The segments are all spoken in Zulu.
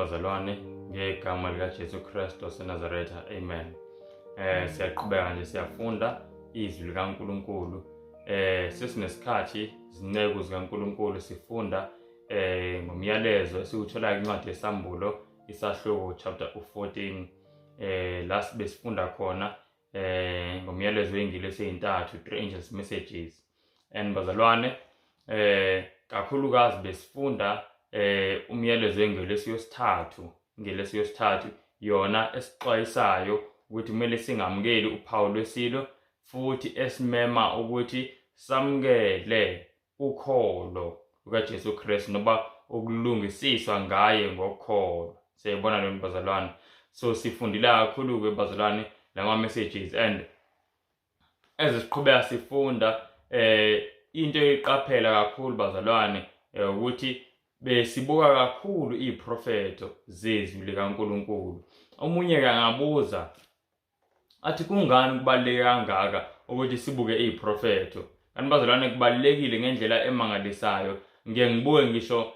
Bazalwane ngegama likaJesu Kristu waseNazaretha, amen. Siyaqhubeka nje siyafunda izwi likaNkulunkulu. Sesinesikhathi zinceku zikaNkulunkulu sifunda ngomyalezo esiwuthola incwadi yeSambulo isahluko chapter u14, la sibe sifunda khona ngomyalezo wey'ngilosi ey'ntathu, three angels messages. And bazalwane, kakhulukazi besifunda umyalezo wengelosi yosithathu, ingelosi yosithathu yona esixwayisayo ukuthi kumele singamukeli uphawu lwesilo, futhi esimema ukuthi samukele ukholo lukaJesu Kristu noba ukulungisiswa ngaye ngokholo. Siyayibona leyo, bazalwane. So sifundile kakhulu-ke, bazalwane, lama messages, and ezisiqhubeka sifunda, into eyiqaphela kakhulu, bazalwane, ukuthi besibuka kakhulu iziprofetho zezwi likaNkulunkulu. Omunye ke angabuza athi, kungani kubaluleke kangaka ukuthi sibuke iziprofetho? Kanti bazalwane, kubalulekile ngendlela emangalisayo. Ngiye ngibuke ngisho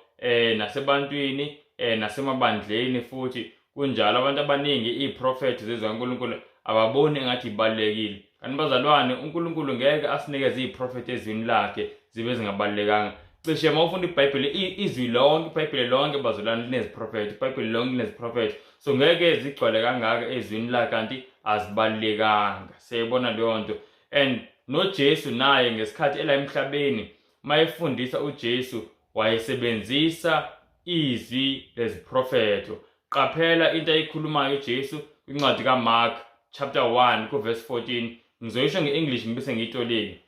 nasebantwini, nasemabandleni futhi kunjalo, abantu abaningi iziprofetho zezwi kaNkulunkulu ababoni engathi ibalulekile. Kanti bazalwane, uNkulunkulu ngeke asinikeze iziprofetho ezwini lakhe zibe zingabalulekanga. Cishe uma ufunda iBhayibheli, izwi lonke, iBhayibheli lonke, bazalwane, lineziprofetho. IBhayibheli lonke lineziprofetho, so ngeke zigcwale kangaka ezwini lakhe kanti azibalulekanga. Siyayibona leyo nto. And noJesu naye ngesikhathi ela emhlabeni, mayefundisa uJesu wayesebenzisa izwi leziprofetho. Qaphela into ayikhulumayo uJesu kwincwadi kaMark chapter 1 kuverse 14. Ngizoyisho nge-English ngibese ngiyitolike.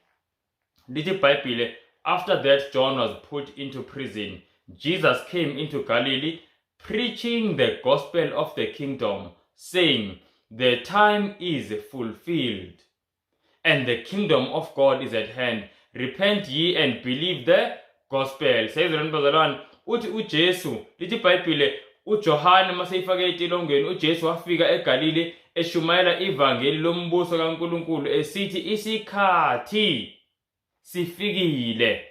Lithi iBhayibhile, "After that John was put into prison, Jesus came into Galilee preaching the gospel of the kingdom, saying, 'The time is fulfilled and the kingdom of God is at hand. Repent ye and believe the gospel.'" Siyayizwa, bazalwane? Uthi uJesu, lithi iBhayibhile, uJohane maseyifake etilongweni, uJesu wafika eGalile eshumayela ivangeli lombuso kaNkulunkulu, esithi isikhathi sifikile,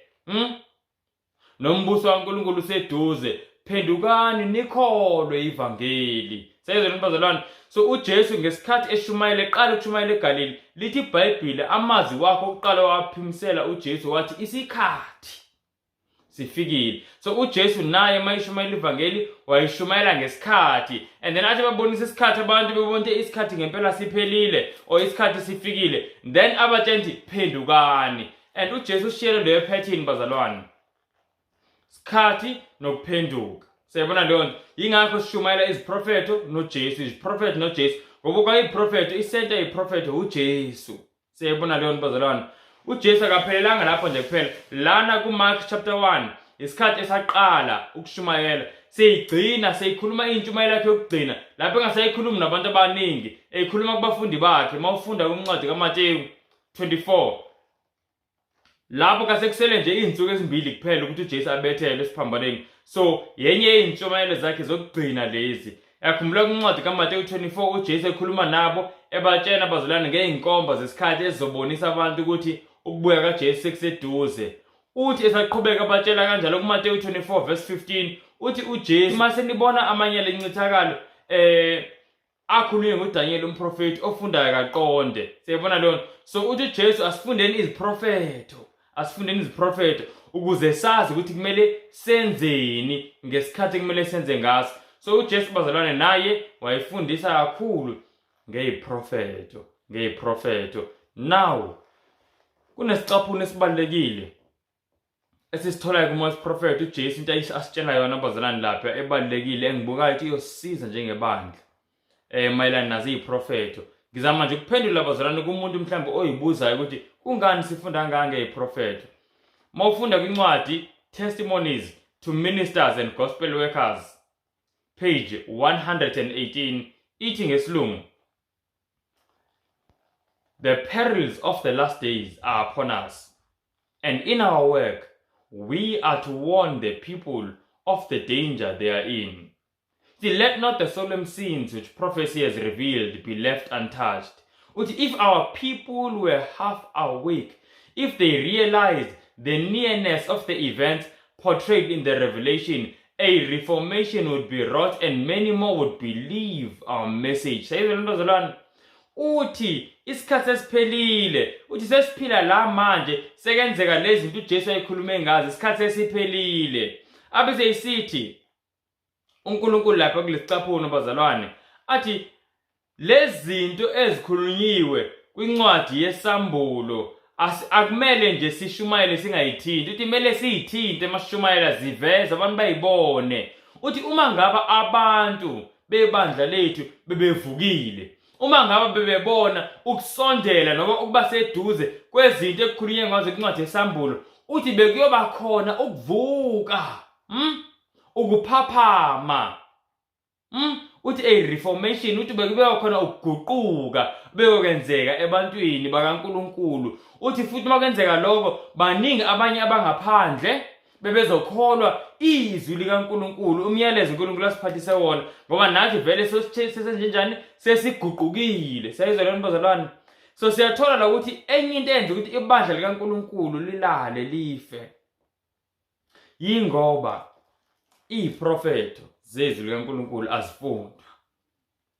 Nombuso kaNkulunkulu useduze, phendukani nikholwe ivangeli. Siyezwa, bazalwane? So uJesu ngesikhathi eshumayela, eqala ukushumayela eGalili, lithi iBhayibheli amazwi wakhe okuqala waphimisela uJesu wathi isikhathi sifikile. So uJesu naye mayishumayela ivangeli wayishumayela ngesikhathi, and then athi babonisa isikhathi abantu, bebonke isikhathi ngempela siphelile or isikhathi sifikile, then abatshela ukuthi phendukani. And uJesu ushiyele leyo pattern, bazalwane, sikhathi nokuphenduka. Siyabona leyo nto. Yingakho sishumayela iziprofetho noJesu, iziprofetho noJesu, ngoba kwayiprofetho, isenta yeprofetho uJesu. Siyayibona leyo nto, bazalwane. UJesu akaphelelanga lapho nje kuphela. Lana kuMark chapter 1, isikhathi esaqala ukushumayela, seyigcina seyikhuluma intshumayelo yakhe yokugcina, lapho engasayikhulumi nabantu abaningi, eyikhuluma kubafundi bakhe. Uma ufunda kwincwadi kaMateyu 24, lapho kasekusele nje iy'nsuku ezimbili kuphela ukuthi uJesu abethelwe esiphambanweni, so yenye yey'ntshumayelo zakhe zokugcina lezi. Yakhumbula kwincwadi kaMateyu 24, uJesu ekhuluma nabo, ebatshena, bazalwane, ngey'nkomba zesikhathi ezizobonisa abantu ukuthi ukubuya kaJesu sekuseduze. Uthi esaqhubeka abatshela kanjalo kuMateyu 24 verse 15, uthi uJesu, mase nibona amanyala encithakalo akhulunywe nguDaniel umprofeti, ofundayo kaqonde. Siyabona leyo. So uthi uJesu asifundeni iziprofetho, asifundeni iziprofetho ukuze sazi ukuthi kumele senzeni ngesikhathi kumele senze ngaso. So uJesu, bazalwane, naye wayefundisa kakhulu ngeyiprofetho, ngeyiprofetho. Now kunesicaphuno esibalulekile esisitholayo kumoya wesiprofetho uJesu, into asitshela yona, bazalwane, lapha ebalulekile engibukayo ukuthi iyosisiza njengebandla mayelana nazo iziprofetho. Ngizama nje ukuphendula, bazalwane, kumuntu mhlawumbe oyibuzayo ukuthi kungani sifunda kangaka ngeziprofetho. Uma ufunda kwincwadi Testimonies to Ministers and Gospel Workers, page 118, ithi ngesilungu, "The perils of the last days are upon us, and in our work we are to warn the people of the danger they are in. See, let not the solemn scenes which prophecy has revealed be left untouched." Uthi if our people were half awake, if they realized the nearness of the events portrayed in the revelation A reformation would be wrought and many more would believe our message. Sayizwa lento bazalwane? Uthi isikhathi sesiphelile, uthi sesiphila la manje, sekenzeka lezi zinto uJesu ayikhulume ngazo, isikhathi sesiphelile. Abese isithi uNkulunkulu lapha kulesicaphuno bazalwane, athi lezinto ezikhulunyiwe kwincwadi yesambulo akumele nje sishumayele singayithinti, uthi kumele siyithinte masishumayela, ziveze abantu bayibone. Uthi uma ngaba abantu bebandla lethu bebevukile, uma ngaba bebebona ukusondela noma ukuba seduze kwezinto ekukhulunywe ngazo kwincwadi yesambulo, uthi bekuyoba khona ukuvuka, ukuphaphama. Uthi a reformation, uthi bekubeka khona ukuguquka beyokwenzeka ebantwini bakaNkuluNkulu. Uthi futhi uma kwenzeka lokho, baningi abanye abangaphandle bebezokholwa izwi likaNkuluNkulu, umyalezo uNkulunkulu asiphathise wona, ngoba nathi vele sesenjenjani, sesiguqukile. Siyayizwa leyo nto bazalwane? So siyathola la ukuthi enye into eyenza ukuthi ibandla likaNkuluNkulu lilale life yingoba iziprofetho zezwi likaNkuluNkulu azifundwa,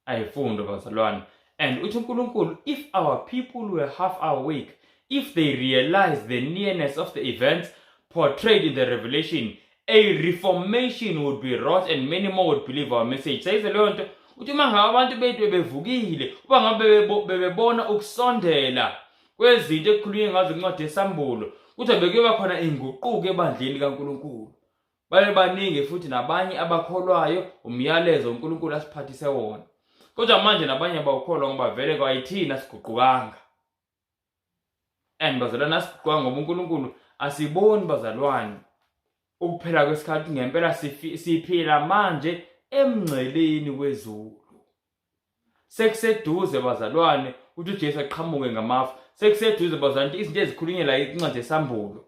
ayifundwa bazalwane. And uthi uNkulunkulu, if our people were half awake, if they realize the nearness of the events portrayed in the revelation, a reformation would be wrought and many more would believe our message. Sayize leyo nto, uthi uma ngabe abantu bethu bebevukile, uba ngabe bebebona ukusondela kwezinto ekukhulunywe ngazo incwadi yesambulo, kuthi bekuyoba khona inguquko ebandleni likaNkulunkulu, babe baningi futhi nabanye abakholwayo umyalezo uNkulunkulu asiphathise wona. Kodwa manje nabanye abawukholwa ngoba vele kwayithina siguqukanga. And bazalwane, asiguqukanga ngoba uNkulunkulu asiboni bazalwane ukuphela kwesikhathi ngempela, siphila manje emngceleni wezulu. Sekuseduze bazalwane ukuthi uJesu aqhamuke ngamafu. Sekuseduze bazalwane izinto ezikhulunywe la incwadi yesambulo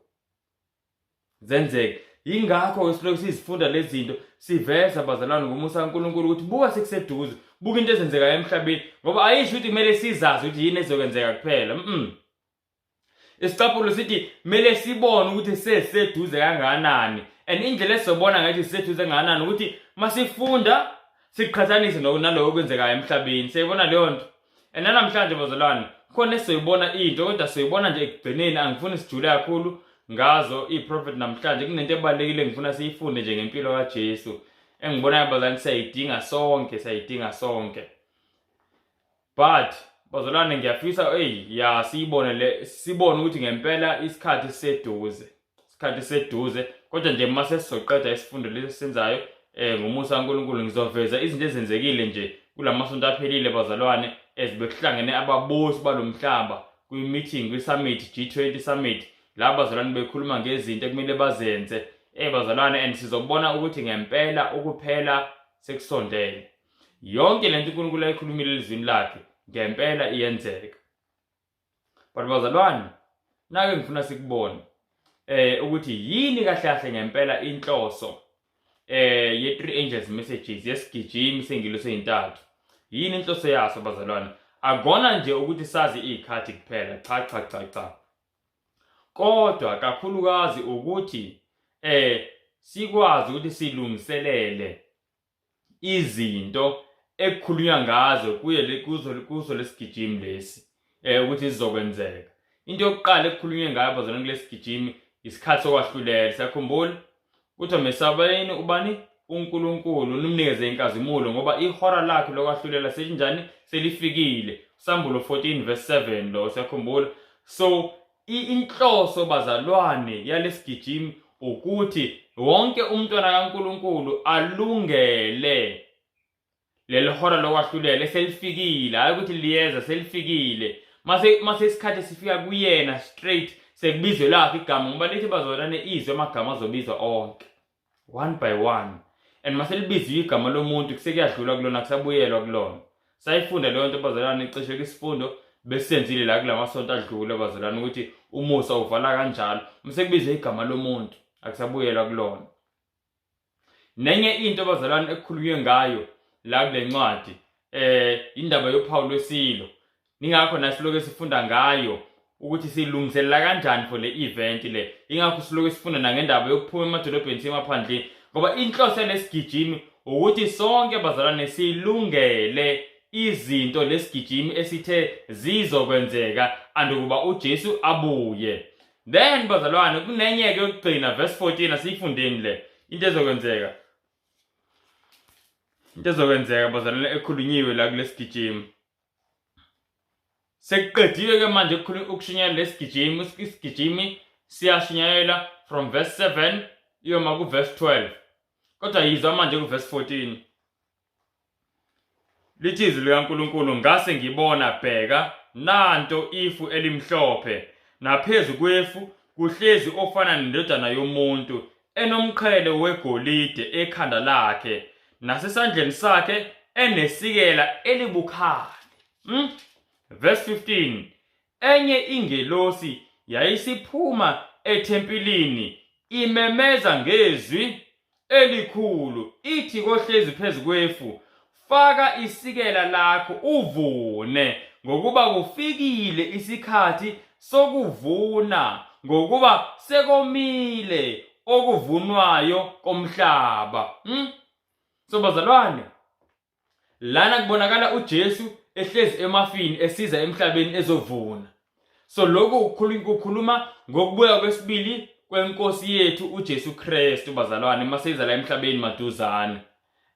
zenzeke. Yingakho silokhu sizifunda lezi zinto, siveza bazalwane ngomusa kaNkulunkulu ukuthi buka sekuseduze, buka into ezenzekayo emhlabeni, ngoba ayisho ukuthi kumele sizazi ukuthi yini ezokwenzeka kuphela. Isicaphulo sithi kumele sibone ukuthi sesiseduze kangakanani, and indlela esizobona ngathi siseduze kangakanani ukuthi masifunda siqhathanise naloko okwenzekayo emhlabeni. Siyayibona leyo nto. And namhlanje bazalwane khona esizoyibona into, kodwa siyoyibona nje ekugcineni. Angifuni sijule kakhulu ngazo i-prophet namhlanje. Kunento ebalulekile engifuna siyifunde nje ngempilo kaJesu, engibonayo bazalwane siyayidinga sonke, siyayidinga sonke. But bazalwane ngiyafisa ey ya siyibone le, sibone ukuthi ngempela isikhathi siseduze, isikhathi siseduze. Kodwa nje uma sesizoqeda isifundo lesi esisenzayo, ngomusa kaNkulunkulu ngizoveza izinto ezenzekile nje kulamasonto aphelile bazalwane, ezibekuhlangene ababusi balomhlaba kwi-meeting, kwi-summit, G20 summit, la bazalwane bekhuluma ngezinto ekumele bazenze, bazalwane, and sizobona ukuthi ngempela ukuphela sekusondele. Yonke lento uNkulunkulu ayikhulumile elizwini lakhe ngempela iyenzeka. But bazalwane, nake ngifuna sikubone ukuthi yini kahle kahle ngempela inhloso ye Three Angels Messages, yesigijimi sengilosi ezintathu. Yini inhloso yaso bazalwane? Akona nje ukuthi sazi izikhathi kuphela, cha cha cha cha, kodwa kakhulukazi ukuthi sikwazi ukuthi silungiselele izinto ekukhulunywa ngazo kuye kuso lesigijimi lesi, ukuthi sizokwenzeka. Into yokuqala ekukhulunywe ngayo bazalwane kulesigijimi isikhathi sokwahlulela. Siyakhumbula kuthiwa mesabeni ubani? uNkulunkulu, nimnikeze inkazimulo, ngoba ihora lakhe lokwahlulela selinjani? Selifikile. Sambulo 14 verse 7 lo, siyakhumbula. So inhloso bazalwane yalesigijimi ukuthi wonke umntwana kaNkulunkulu alungele leli hora lokwahlulela eselifikile, hayi ukuthi liyeza, selifikile. Mase isikhathi sifika kuyena straight, sekubizwe lakhe igama, ngoba lithi bazalwane izwe amagama azobizwa onke one by one, and mase libiziwe igama lomuntu kusekuyadlulwa kulona, kusabuyelwa kulona. Sayifunda leyo nto bazalwane cishe kwisifundo besenzile la kulamasonto adlule bazalwane, ukuthi umusa uvala kanjalo, mase kubizwe igama lomuntu akusabuyelwa kulona. Nenye into bazalwane ekukhulunywe ngayo la kule ncwadi, indaba yophawu lwesilo. Ningakho nasiloke sifunda ngayo ukuthi silungiselela kanjani for le event le. Ingakho siloke sifunda nangendaba yokuphuma emadolobheni siye emaphandleni, Ngoba inhloso yalesigijimi ukuthi sonke bazalwane silungele izinto lesigijimi esithe zizokwenzeka andukuba uJesu abuye. Then bazalwane kunenye ke yokugcina, verse 14, asiyifundeni le into ezokwenzeka. Into ezokwenzeka bazalwane ekhulunyiwe la kulesigijimi. Sekuqediwe ke manje ukushunyayela lesigijimi, isigijimi siyashunyayela from verse 7 iyoma ku verse 12. Kodwa yizwa manje ku verse 14. Lithi izwi likaNkulunkulu, ngase ngibona, bheka, nanto ifu elimhlophe, naphezu kwefu kuhlezi ofana nendodana yomuntu, enomqhele wegolide ekhanda lakhe, nasesandleni sakhe enesikela elibukhali. Verse 15, enye ingelosi yayisiphuma ethempelini imemeza ngezwi elikhulu ithi kohlezi phezu kwefu, faka isikela lakho uvune, ngokuba kufikile isikhathi sokuvuna, ngokuba sekomile okuvunwayo komhlaba. So bazalwane, lana kubonakala uJesu ehlezi emafini esiza emhlabeni ezovuna. So lokhu kukhuluma ngokubuya kwesibili kwenkosi yethu uJesu Kristu bazalwane, maseza la emhlabeni maduzane.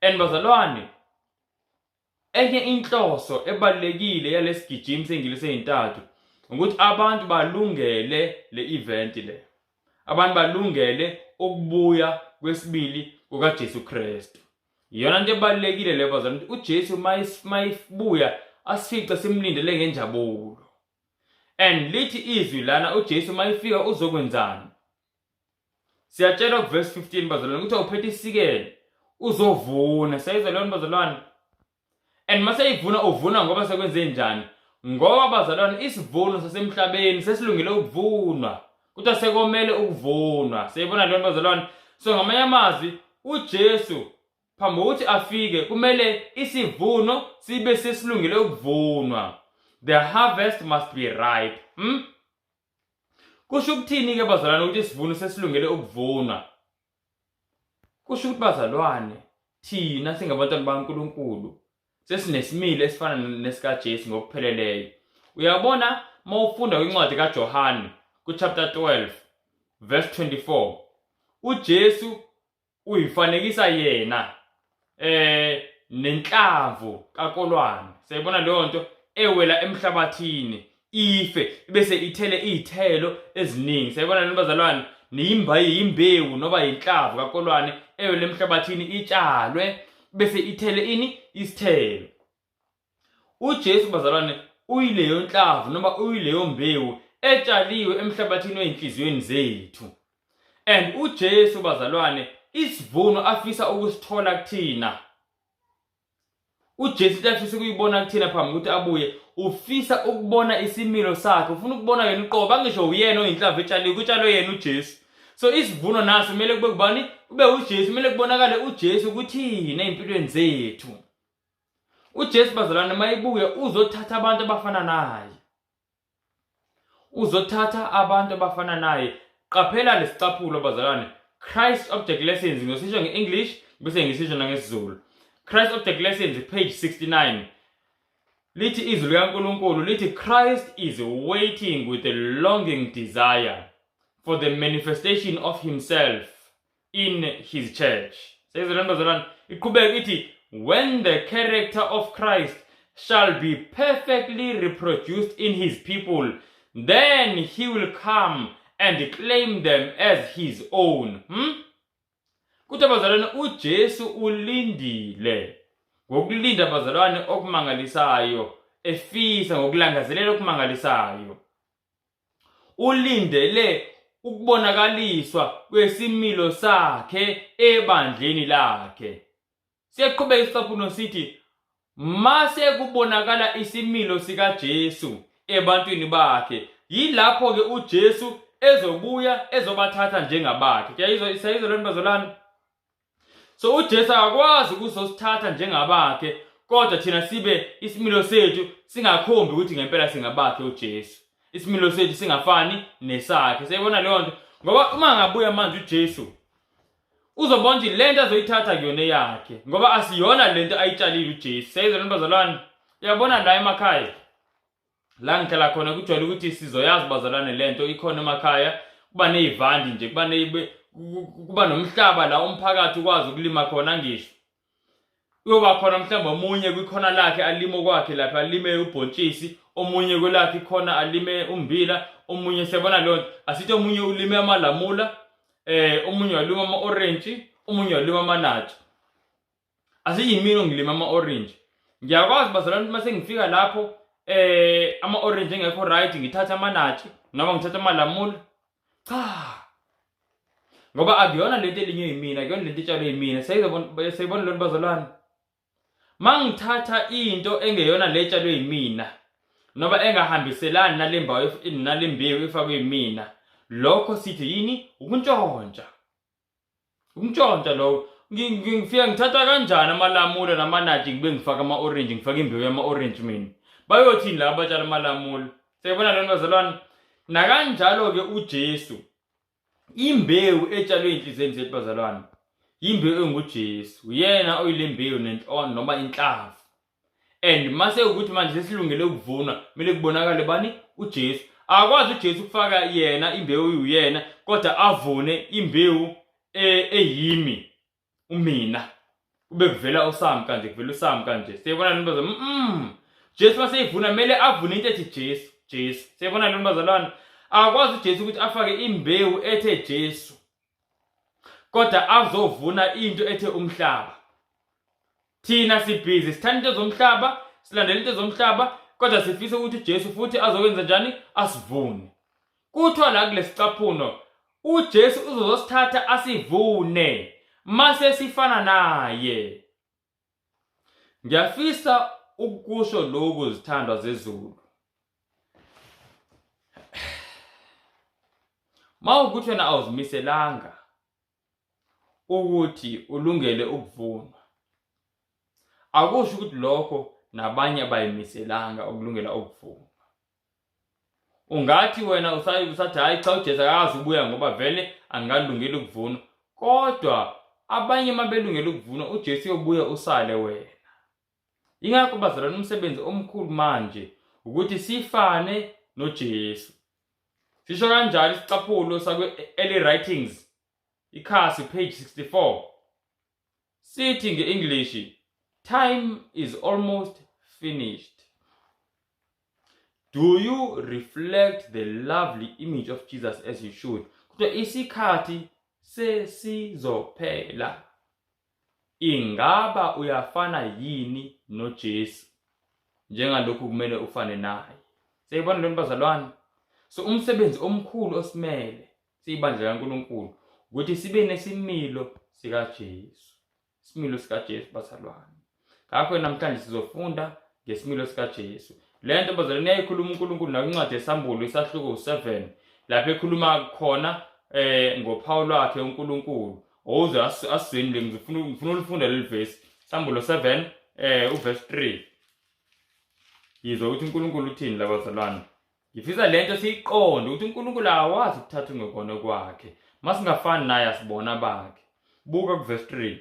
And bazalwane, enye inhloso ebalulekile yalesigijimi sengilosi ezintathu ukuthi abantu balungele le event le. Abantu balungele ukubuya kwesibili kukaJesu Kristu. Iyona nto ebalulekile leyo bazalwane, ukuthi uJesu mayibuya asifice simlindele ngenjabulo. And lithi izwi lana uJesu mayifika uzokwenzani? Siyatshelwa kuverse 15 bazalwane ukuthi awuphethe isikele uzovuna. Siyayizwa leyo bazalwane? And maseyivuna uvuna ngoba sekwenze njani? Ngoba bazalwane isivuno sasemhlabeni sesilungele ukuvunwa. Kuthiwa sekomele ukuvunwa. Siyayibona leyo bazalwane? So ngamanye amazwi uJesu phambi kokuthi afike kumele isivuno sibe sesilungele ukuvunwa. The harvest must be ripe. Kusho ukuthini ke bazalwane ukuthi isivuno sesilungele ukuvunwa? Kusho ukuthi bazalwane thina singabantwana baNkulunkulu sesinesimilo esifana nesikaJesu ngokupheleleyo. Uyabona mawufunda kwincwadi kaJohane kuchapter 12 verse 24, uJesu uyifanekisa yena nenhlamvu kakolwane. Siyayibona leyo nto ewela emhlabathini ife bese ithele izithelo eziningi. Siyayibona leyo bazalwane, niyimbayi yimbewu noba yinhlamvu kakolwane ewela emhlabathini itshalwe bese ithele ini isithelo. uJesu bazalwane uyileyo nhlamvu noma uyileyo mbewu etshaliwe emhlabathini wezinhliziyweni zethu. And uJesu bazalwane isivuno afisa ukusithola kuthina, uJesu into afisa ukuyibona kuthina phambi kokuthi abuye, ufisa ukubona isimilo sakhe, ufuna ukubona yena uqobo, angisho uyena oyinhlamvu etshaliwe, kutshalwe yena uJesu. So isivuno naso kumele kube kubani? Kube uJesu, kumele kubonakale uJesu kuthina ezimpilweni zethu. uJesu bazalwane mayibuye uzothatha abantu abafana naye, uzothatha abantu abafana naye. Qaphela lesicaphulo bazalwane, Christ Object Lessons, ngiyosisho nge-English bese ngisisho nangesiZulu. Christ Object Lessons page 69, lithi izwi likaNkulunkulu lithi Christ is waiting with a longing desire for the manifestation of himself in his church. Seyizwe lento bazalwane, iqhubeka ithi when the character of Christ shall be perfectly reproduced in his people, then he will come and claim them as his own. Kuthi bazalwane uJesu ulindile ngokulinda bazalwane okumangalisayo, efisa ngokulangazelela okumangalisayo, ulindele ukubonakaliswa kwesimilo sakhe ebandleni lakhe. Siyaqhubeka isicaphuno sithi mase kubonakala isimilo sikaJesu ebantwini bakhe, yilapho ke uJesu ezobuya ezobathatha njengabakhe. Kuyayizwa, siyayizwa lento bazalwane? So uJesu akakwazi ukuzosithatha njengabakhe, kodwa thina sibe isimilo sethu singakhombi ukuthi ngempela singabakhe uJesu. Isimilo sethu singafani nesakhe. Siyayibona leyo nto? Ngoba uma ngabuya manje uJesu, Uzobona ukuthi lento azoyithatha kuyona eyakhe ngoba asiyona lento ayitshalile uJesu. Seyizwa bazalwane, uyabona la emakhaya la ngihlala khona kujwayele ukuthi sizoyazi bazalwane lento ikhona emakhaya, kuba nezivandi nje, kuba kuba nomhlaba la umphakathi ukwazi ukulima khona. Ngisho uyoba khona mhlawumbe omunye kwikhona lakhe alime okwakhe lapha, alime ubhontshisi, omunye kwelakhe ikhona alime umbila, omunye siyabona leyo nto. Asithi omunye ulime amalamula, omunye walima ama-orange, omunye walima amanatsha. Asiyimina ongilima ama-orange, ngiyakwazi bazalwane uma sengifika lapho ama-orange engekho right, ngithathe amanatshi noma ngithathe amalamula? Cha, ngoba akuyona lento elinywe yimina, akuyona lento etshalwe yimina. Siyayibona lento bazalwane, mangithatha into engeyona le etshalwe yimina noma engahambiselani nale mbawo nale mbewu efakwe yimina, lokho sithi yini? Ukuntshontsha, ukuntshontsha lokho. Ngifika ngithatha kanjani amalamula namanatshi ngibe ngifaka ama-orange, ngifaka imbewu yama-orange mina? Bayothini laba abatshala amalamula? Siyayibona lona bazalwane. Nakanjalo-ke uJesu, imbewu etshalwe ey'nhliziyweni zethu bazalwane, imbewu enguJesu, uyena oyile mbewu nenhlona noma inhlamvu. And mase ukuthi manje sesilungele ukuvuna, kumele kubonakale bani? UJesu. Akwazi uJesu ukufaka yena imbewu uyena kodwa avune imbewu eyimi umina, kube kuvela uSam kanje, kuvela uSam kanje. Siyabona lento bazalwane. Jesu maseyivuna kumele avune into ethi Jesu, Jesu. Siyabona lento bazalwane. Akwazi uJesu ukuthi afake imbewu ethe Jesu kodwa azovuna into ethe umhlaba. Thina sibhizi sithanda into zomhlaba, silandela into zomhlaba, kodwa sifisa ukuthi uJesu futhi azokwenza njani? Asivune. Kuthiwa la kulesicaphuno uJesu uzozosithatha asivune mase sifana naye. Ngiyafisa ukusho lokhu zithandwa zezulu. Mawukuthi wena awuzimiselanga ukuthi ulungele ukuvunwa, akusho ukuthi lokho nabanye abayimiselanga ukulungela ukuvunwa. Ungathi wena usathi hayi cha, uJesu akazi ubuya ngoba vele angalungeli ukuvunwa, kodwa abanye uma belungele ukuvunwa uJesu uyobuya usale wena. Ingakho bazalwane umsebenzi omkhulu manje ukuthi sifane noJesu. Sisho kanjalo isicaphulo sakwe-Early Writings, ikhasi page 64, sithi nge-English, time is almost finished. Do you reflect the lovely image of Jesus as you should? Kuthiwa isikhathi sesizophela. Ingaba uyafana yini noJesu njengalokhu kumele ufane naye? Siyayibona lento bazalwane. So umsebenzi omkhulu osimele siyibandla kaNkulunkulu ukuthi sibe nesimilo sikaJesu, isimilo sikaJesu bazalwane. Ngakho namhlanje sizofunda ngesimilo sikaJesu. Le nto bazalwane iyayikhuluma uNkulunkulu nakwincwadi yeSambulo isahluko u7, lapho ekhuluma khona ngophawu lwakhe uNkulunkulu. Owuze asizweni le, ngifuna ulifunda leli verse. Sambulo 7 uverse 3. Yizwa ukuthi uNkulunkulu uthini la bazalwane. Ngifisa lento siyiqonde ukuthi uNkulunkulu awazi ukuthatha ungekona kwakhe. Masingafani naye asibona bakhe. Buka kuverse 3.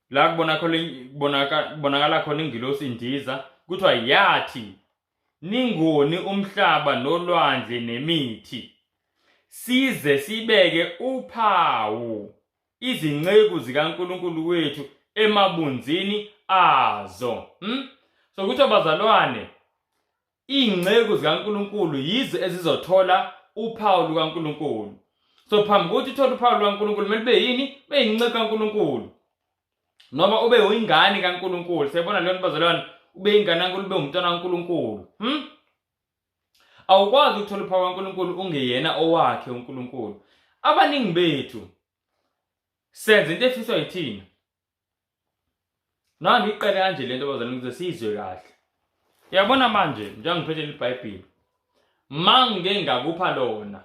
La kubonakala khona ingilosi indiza, kuthiwa yathi ningoni umhlaba nolwandle nemithi, size sibeke uphawu izinceku zikaNkulunkulu wethu emabunzini azo. So kuthiwa bazalwane, iy'nceku zikaNkulunkulu yizo ezizothola uphawu lukaNkulunkulu. So phambi kokuthi uthole uphawu lukaNkulunkulu kumele ube yini? Ube yinceku kaNkulunkulu noma ube uyingane kaNkulunkulu. Siyabona leyo nto bazalwane, ube yingane kaNkulunkulu, ube umntwana kaNkulunkulu. Awukwazi ukuthola uphawu kaNkulunkulu ungeyena owakhe uNkulunkulu. Abaningi bethu senza into efiswa yithina. Noma ngiyiqale kanje lento bazalwane ukuze siyizwe kahle. Uyabona manje njengoba ngiphethe iBhayibheli, mangike ngakupha lona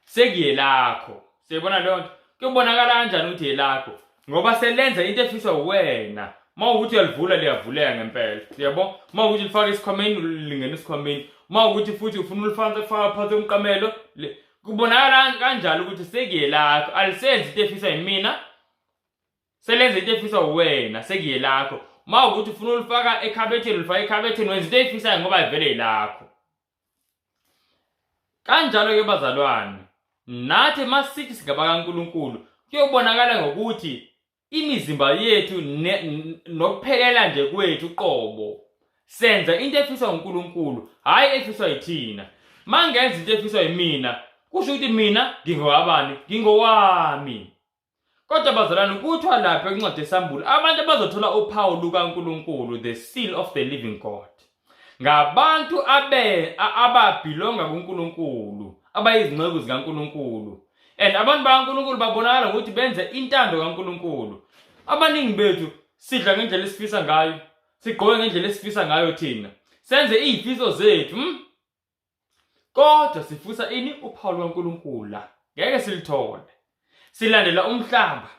sekuyelakho. Siyabona leyo nto, kuyobonakala kanjani ukuthi yelakho? Ngoba selenza into efiswa uwena. Uma ukuthi uyalivula liyavuleka ngempela, uyabo. Uma ukuthi lifake esikhwameni lingena esikhwameni, uma ukuthi futhi ufuna ulifaka phansi komqamelo. Kubonakala kanjalo ukuthi sekuyelakho, alisenzi into efiswa yimina, selenza into efiswa uwena, sekuyelakho. Uma ukuthi ufuna ulifaka ekhabetheni, ulifaka ekhabetheni, wenza into eyifisayo ngoba vele yilakho. Kanjalo-ke bazalwane, nathi masithi singabakaNkulunkulu, kuyobonakala ngokuthi imizimba yethu nokuphelela nje kwethu uqobo senza into efiswa uNkulunkulu, hhayi efiswa yithina. Mangenza into efiswa yimina, kusho ukuthi mina ngingowabani? Ngingowami. Kodwa bazalwane, kuthiwa lapha encwadi yeSambulo abantu abazothola uphawu lukaNkulunkulu, the seal of the living God, ngabantu ababhilonga kuNkulunkulu, abayizinceku zikaNkulunkulu. And abantu bakaNkulunkulu babonakala ngokuthi benze intando kaNkulunkulu. Abaningi bethu sidla ngendlela esifisa ngayo, sigqoke ngendlela esifisa ngayo thina, senze izifiso zethu, Kodwa sifisa ini? Uphawu lukaNkulunkulu la ngeke silithole. Silandela umhlaba,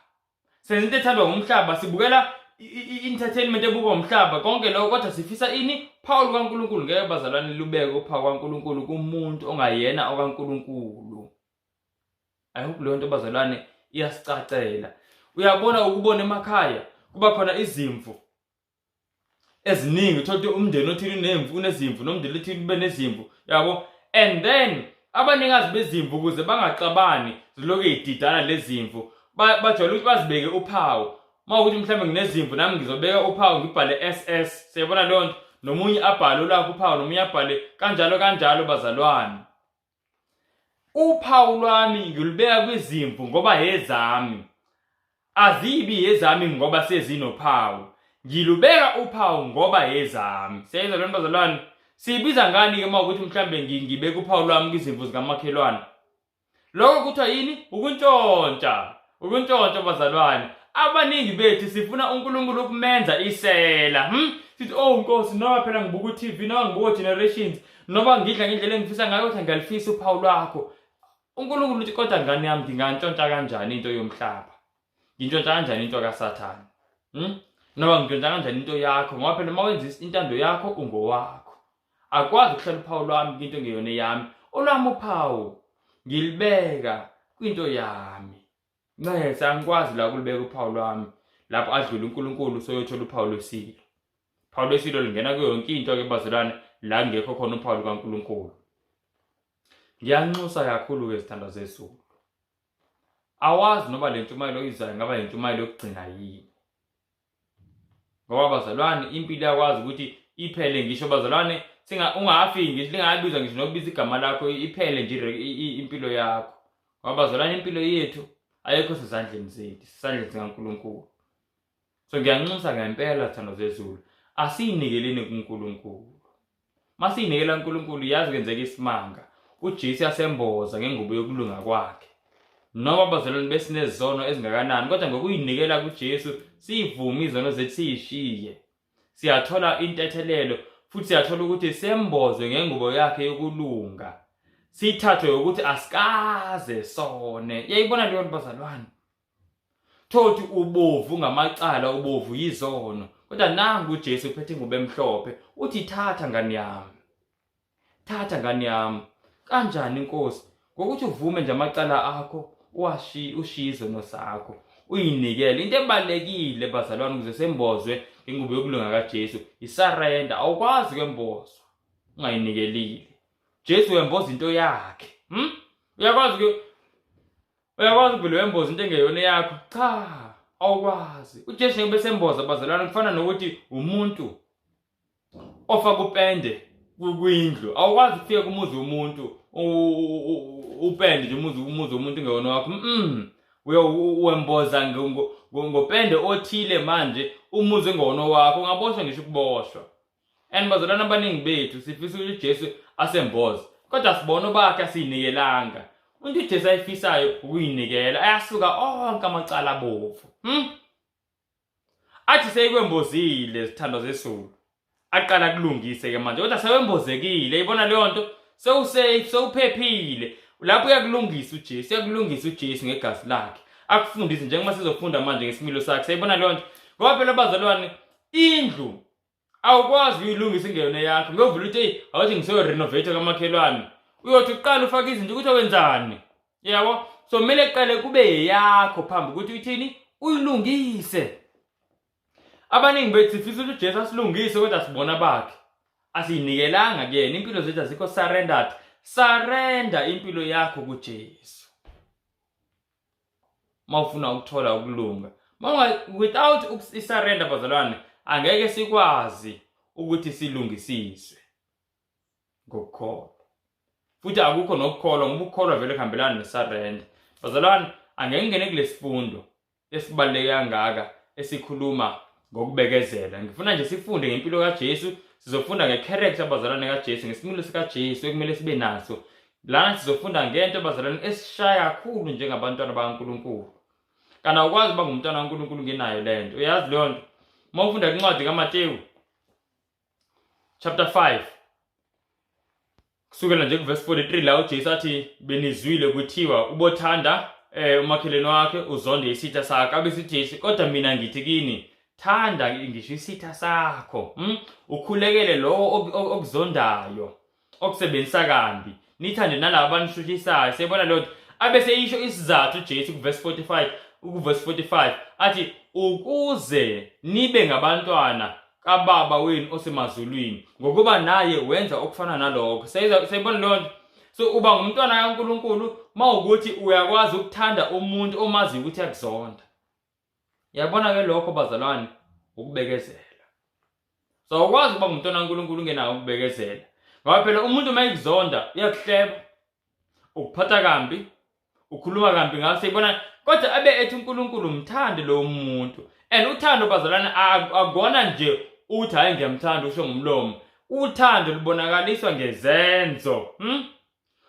senza into ethandwa ngumhlaba, sibukela i-entertainment ebukwa umhlaba, konke lokho, kodwa sifisa ini? Uphawu lukaNkulunkulu. Ngeke bazalwane lubeke uphawu kaNkulunkulu kumuntu ongayena okaNkulunkulu. I hope leyo nto bazalwane iyasicacela. Uyabona ukubona emakhaya kuba khona izimvu eziningi, uthola ukuthi umndeni othile unemvu, unezimvu, nomndeni othile ube nezimvu, yabo. And then abanikazi bezimvu, ukuze bangaxabani zilokhu zididana lezimvu, bajwayele ukuthi bazibeke uphawu. Uma ukuthi mhlawumbe nginezimvu nami ngizobeka uphawu, ngibhale SS, siyabona leyo nto, nomunye abhale olwakhe uphawu, nomunye abhale kanjalo kanjalo. Bazalwane, uphawu lwami ngilubeka kwizimvu ngoba yezami, azibi yezami ngoba sezinophawu. Ngilubeka uphawu ngoba yezami. Siyayizwa lento bazalwane? Siyibiza ngani-ke uma ukuthi mhlambe ngibeka uphawu lwami kwizimvu zikamakhelwane? Lokho kuthiwa yini? Ukuntshontsha. Ukuntshontsha bazalwane. Abaningi bethu sifuna uNkulunkulu ukumenza isela. Sithi, oh Nkosi, noma phela ngibuka u-TV, noma ngibuka Generations, noma ngidla ngendlela engifisa ngayo, kodwa ngiyalifisa uphawu lwakho. uNkulunkulu uthi, kodwa ngane yami, ngingantshontsha kanjani into yomhlaba? Ngintshontsha kanjani into kaSathane? Noma ngintshontsha kanjani into yakho? Ngoba phela uma wenza intando yakho ungowakho. Akwazi ukuhlala uphawu lwami kwinto engeyona eyami. Olwami uphawu ngilibeka kwinto yami. Ncese, angikwazi la ukulibeka uphawu lwami lapho adlula uNkulunkulu soyothola uphawu lwesilo. Uphawu lwesilo lingena kuyo yonke into-ke bazalwane, la kungekho khona uphawu lukaNkulunkulu. Ngiyanxusa kakhulu-ke zithandwa zezulu. Awazi noba le ntshumayelo oyizayo ingaba yintshumayelo yokugcina yini. Ngoba bazalwane, impilo iyakwazi ukuthi iphele ngisho bazalwane, ungafiki ngisho lingabizwa ngisho nokubiza igama lakho, iphele nje impilo yakho. Ngoba bazalwane, impilo yethu ayikho sezandleni zethu, sesandleni sikaNkulunkulu. So ngiyanxusa ngempela zithandwa zezulu, asiyinikeleni kuNkulunkulu. Masiyinikela uNkulunkulu, yazi kwenzeka isimanga. uJesu yasemboza ngengubo yokulunga kwakhe. Noma abazalwane besinezono ezingakanani, kodwa ngokuyinikela kuJesu siyivume izono zethu, siyishiye, siyathola intethelelo futhi siyathola ukuthi sembozwe ngengubo yakhe yokulunga, sithathwe ukuthi asikaze sone. Yayibona leyo nto bazalwane? Thothi ubovu ngamacala, ubovu yizono, kodwa nangu uJesu uphethe ingubo emhlophe, uthi thatha ngane yami, thatha ngane yami. Kanjani inkosi? Ngokuthi uvume nje amacala akho, uwashiye, ushiye izono zakho, uyinikele. Into ebalekile bazalwane ukuze sembozwe ngengubo yokulunga kaJesu isarenda. Awukwazi kwembozwa ungayinikelile. Jesu wemboza into yakhe. Uyakwazi ke, uyakwazi ukuvele wemboza into engeyona yakho? Cha, awukwazi. uJesu ngeke besemboza bazalwane, kufana nokuthi umuntu ofaka upende kwindlu. Awukwazi ukufika kumuzi womuntu upende nje umuzi womuntu ungewona wakho. Wemboza ngopende othile manje umuzi engewona wakho, ungaboshwa ngisho ukuboshwa. And bazalwane, abaningi bethu sifisa ukuthi uJesu asemboze, kodwa sibona obakhe asiyinikelanga. Into uJesu ayifisayo ukuyinikela, ayasuka onke amacala abovu. Athi seyikwembozile zithandwa zesulu, aqala kulungise ke manje, kodwa sewembozekile, ibona leyo nto, sewusafe, sewuphephile. Lapho uyakulungisa uJesu, uyakulungisa uJesu ngegazi lakhe, akufundise njengoba sizofunda manje ngesimilo sakhe. Siyayibona leyo nto? Ngoba phela bazalwane, indlu awukwazi ukuyilungisa ingeyona yakho. Ngiyovula ukuthi hey, awuthi ngisoyo renovate kamakhelwane. Uyothi uqala ufake izinto ukuthi wenzani. Yabo? So kumele kuqale kube yeyakho phambi ukuthi uthini? Uyilungise. Abaningi bethu sifisa ukuthi uJesu asilungise kodwa sibona bakhe. Asiyinikelanga kuyena, impilo zethu azikho surrendered. Surrender impilo yakho kuJesu. Mawufuna ukuthola ukulunga. Mawunga without isurrender bazalwane angeke sikwazi ukuthi silungisiswe ngokukholwa. Futhi akukho nokukholwa ngoba ukukholwa vele kuhambelana nesurrender. Bazalwane angeke ngene kulesifundo esibaluleke kangaka esikhuluma ngokubekezela. Ngifuna nje sifunde ngempilo kaJesu, sizofunda ngecharacter abazalwane kaJesu, ngesimilo sikaJesu ekumele sibe naso. Lana sizofunda ngento abazalwane esishaya kakhulu njengabantwana bakaNkulunkulu. Kana ukwazi uba ngumntwana kaNkulunkulu ngenayo lento. Uyazi leyo nto. Uma ufunda incwadi kaMatewu chapter 5 kusukela nje kuvesi 43 la uJesu athi benizwile kuthiwa ubothanda umakhelwane wakhe uzonde isitha sakhe abe sithi kodwa mina ngithi kini thanda ngisho isitha sakho ukhulekele lowo okuzondayo okusebenzisa kambi nithande nalabo abanishushisayo. Siyabona leyo nto. Abe seyisho isizathu uJesu kuvesi 45 ukuvesi 45 athi ukuze nibe ngabantwana kaBaba wenu osemazulwini ngokuba naye wenza okufana nalokho. Siyayibona leyo nto. So uba ngumntwana kaNkulunkulu mawukuthi uyakwazi ukuthanda umuntu omaziyo ukuthi uyakuzonda. Yabona ke lokho bazalwane ukubekezela. So awukwazi ukuba ngumntwana kaNkulunkulu ungenawo ukubekezela. Ngoba phela umuntu uma ekuzonda uyakuhleba, ukuphatha kambi, ukhuluma kambi ngaso siyibona kodwa abe ethi uNkulunkulu umthande lo muntu. And uthando bazalwane akona nje uthi hayi ngiyamthanda usho ngomlomo. Uthando lubonakaliswa ngezenzo.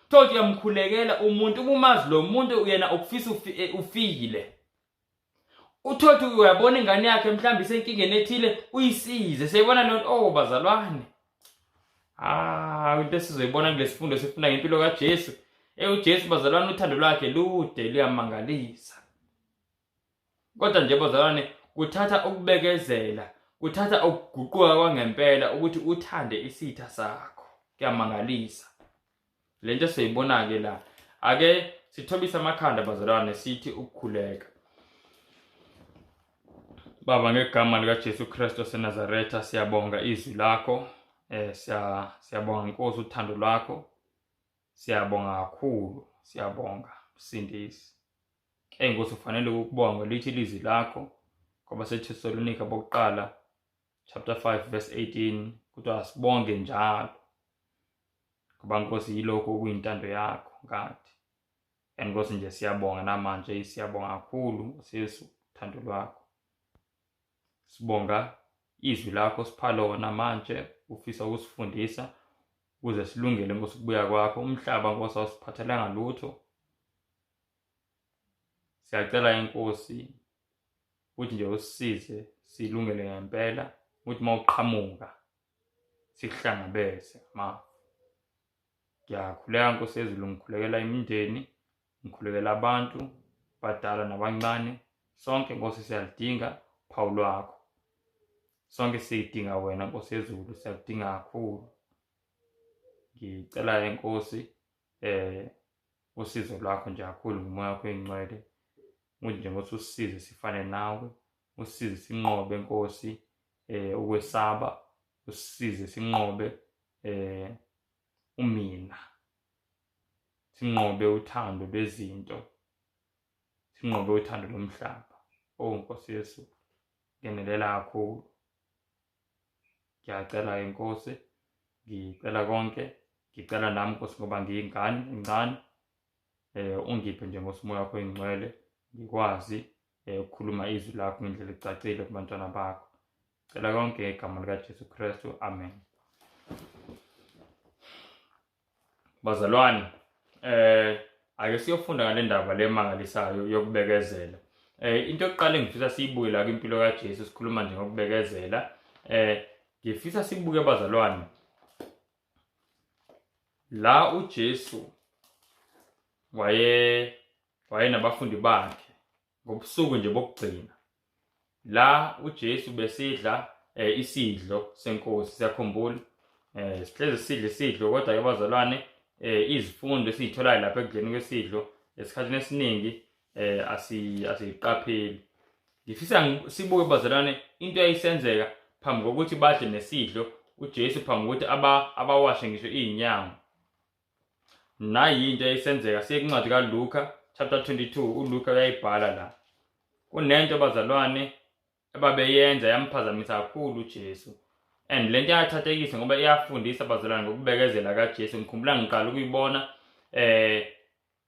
Thothi uyamkhulekela umuntu uma umazi lo muntu uyena ukufisa ufile. Uthothi uyabona ingane yakhe mhlawumbe isenkingeni ethile uyisize. Siyibona leyo nto. Oh bazalwane. Ah, into esizoyibona kulesifundo sifunda ngempilo kaJesu. UJesu bazalwane uthando lwakhe lude luyamangalisa. Kodwa nje bazalwane kuthatha ukubekezela, kuthatha ukuguquka kwangempela ukuthi uthande isitha sakho. Kuyamangalisa. Lento siyibona ke la. Ake sithobise amakhanda bazalwane sithi ukukhuleka. Baba ngegama likaJesu Kristu waseNazaretha siyabonga izwi lakho. Siyabonga Nkosi uthando lwakho. Siyabonga kakhulu, siyabonga Msindisi. Nkosi ufanele ukubonga lithi ilizwi lakho kwabaseThesalonika bokuqala chapter 5 verse 18 kuthiwa sibonge njalo. Ngoba Nkosi yilokho okuyintando yakho ngathi. And Nkosi nje siyabonga namanje, siyabonga kakhulu Nkosi Yesu uthando lwakho. Sibonga izwi lakho sipha lona manje ufisa ukusifundisa ukuze silungele Nkosi ukubuya kwakho. Umhlaba Nkosi awusiphathelanga lutho. Siyacela inkosi ukuthi nje usisize silungele ngempela ukuthi mawuqhamuka sikuhlangabeze ma. Ngiyakhuleka Nkosi yezulu, ngikhulekela imindeni, ngikhulekela abantu badala nabancane. Sonke Nkosi siyalidinga uphawu lwakho. Sonke siyidinga wena Nkosi yezulu, siyakudinga kakhulu. Ngicela inkosi usizo lwakho nje kakhulu ngomoya wakho oyingcwele. Ukuthi nje Nkosi usisize sifane nawe, usisize sinqobe Nkosi ukwesaba, usisize sinqobe umina, sinqobe uthando lwezinto, sinqobe uthando lomhlaba. Oh Nkosi Yesu, ngenelela kakhulu. Ngiyacela inkosi, ngicela konke, ngicela nami Nkosi ngoba ngiyingane encane. Ungiphe nje Nkosi umoya wakho oyingcwele ngikwazi ukukhuluma izwi lakho ngendlela ecacile kubantwana bakho. Cela konke ngegama likaJesu Kristu, amen. Bazalwane, ake siyofunda ngale ndaba lemangalisayo yokubekezela. Into yokuqala engifisa siyibuke la kwimpilo kaJesu sikhuluma nje ngokubekezela. Ngifisa sibuke bazalwane la uJesu wayenabafundi bakhe ngobusuku nje bokugcina. La uJesu besidla isidlo senkosi, siyakhumbula sihlezi sidla isidlo kodwa ke bazalwane Izifundo esiyitholayo lapha ekudleni kwesidlo esikhathini esiningi asiyiqapheli. Ngifisa sibuke bazalwane into eyayisenzeka phambi kokuthi badle nesidlo uJesu, phambi kokuthi abawashe ngisho izinyawo. Nayi into eyayisenzeka, siye kwincwadi kaLuka chapter 22, uLuka uyayibhala la. Kunento bazalwane ababeyenza yamphazamisa kakhulu uJesu. And lento iyathathekisa ngoba iyafundisa bazalwane ngokubekezela kaJesu. Ngikhumbula ngiqala ukuyibona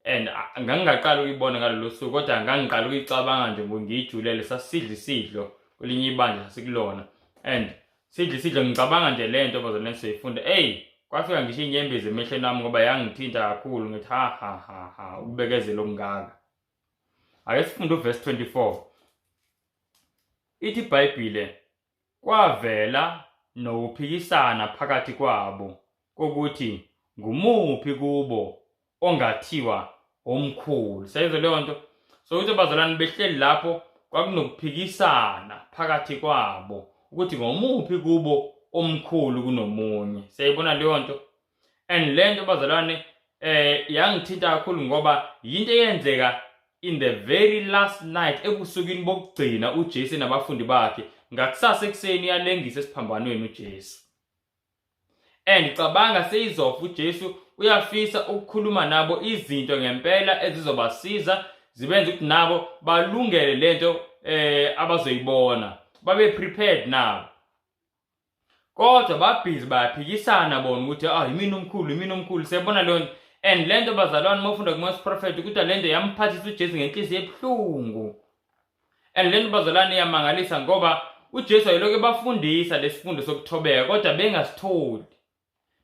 and ngangingaqala ukuyibona ngalolo suku, kodwa ngangiqala ukuyicabanga nje ngiyijulele. Sasidla isidlo kwelinye ibandla sasikulona, and sidla isidlo ngicabanga nje lento bazalwane sizoyifunda. Ey, kwafika ngisho inyembezi emehlweni ami ngoba yangithinta kakhulu, ngithi ha ha ha ha, ukubekezela okungaka. Ake sifunde uverse 24. Ithi iBhayibhile, kwavela nokuphikisana phakathi kwabo kokuthi ngumuphi kubo ongathiwa omkhulu. Siyayizwa leyo nto? So ukuthi abazalwane behleli lapho kwakunokuphikisana phakathi kwabo ukuthi ngomuphi kubo omkhulu kunomunye. Siyayibona leyo nto? And le nto bazalwane yangithinta kakhulu ngoba yinto eyenzeka in the very last night, ebusukwini bokugcina uJesu nabafundi bakhe. Ngakusasa ekuseni uyalengisa esiphambanweni uJesu. And cabanga, seyizofa uJesu, uyafisa ukukhuluma nabo izinto ngempela ezizobasiza zibenze ukuthi nabo balungele lento abazoyibona, babe prepared nabo. Kodwa babhizi bayaphikisana bona ukuthi yimina omkhulu, yimina omkhulu. Siyabona leyo nto. And le nto bazalwane, uma ufunda kuma prophet ukuthi le nto yamphathisa uJesu ngenhliziyo ebuhlungu. And le nto bazalwane iyamangalisa ngoba uJesu ayelokhu ebafundisa lesifundo sokuthobeka, kodwa bengasitholi,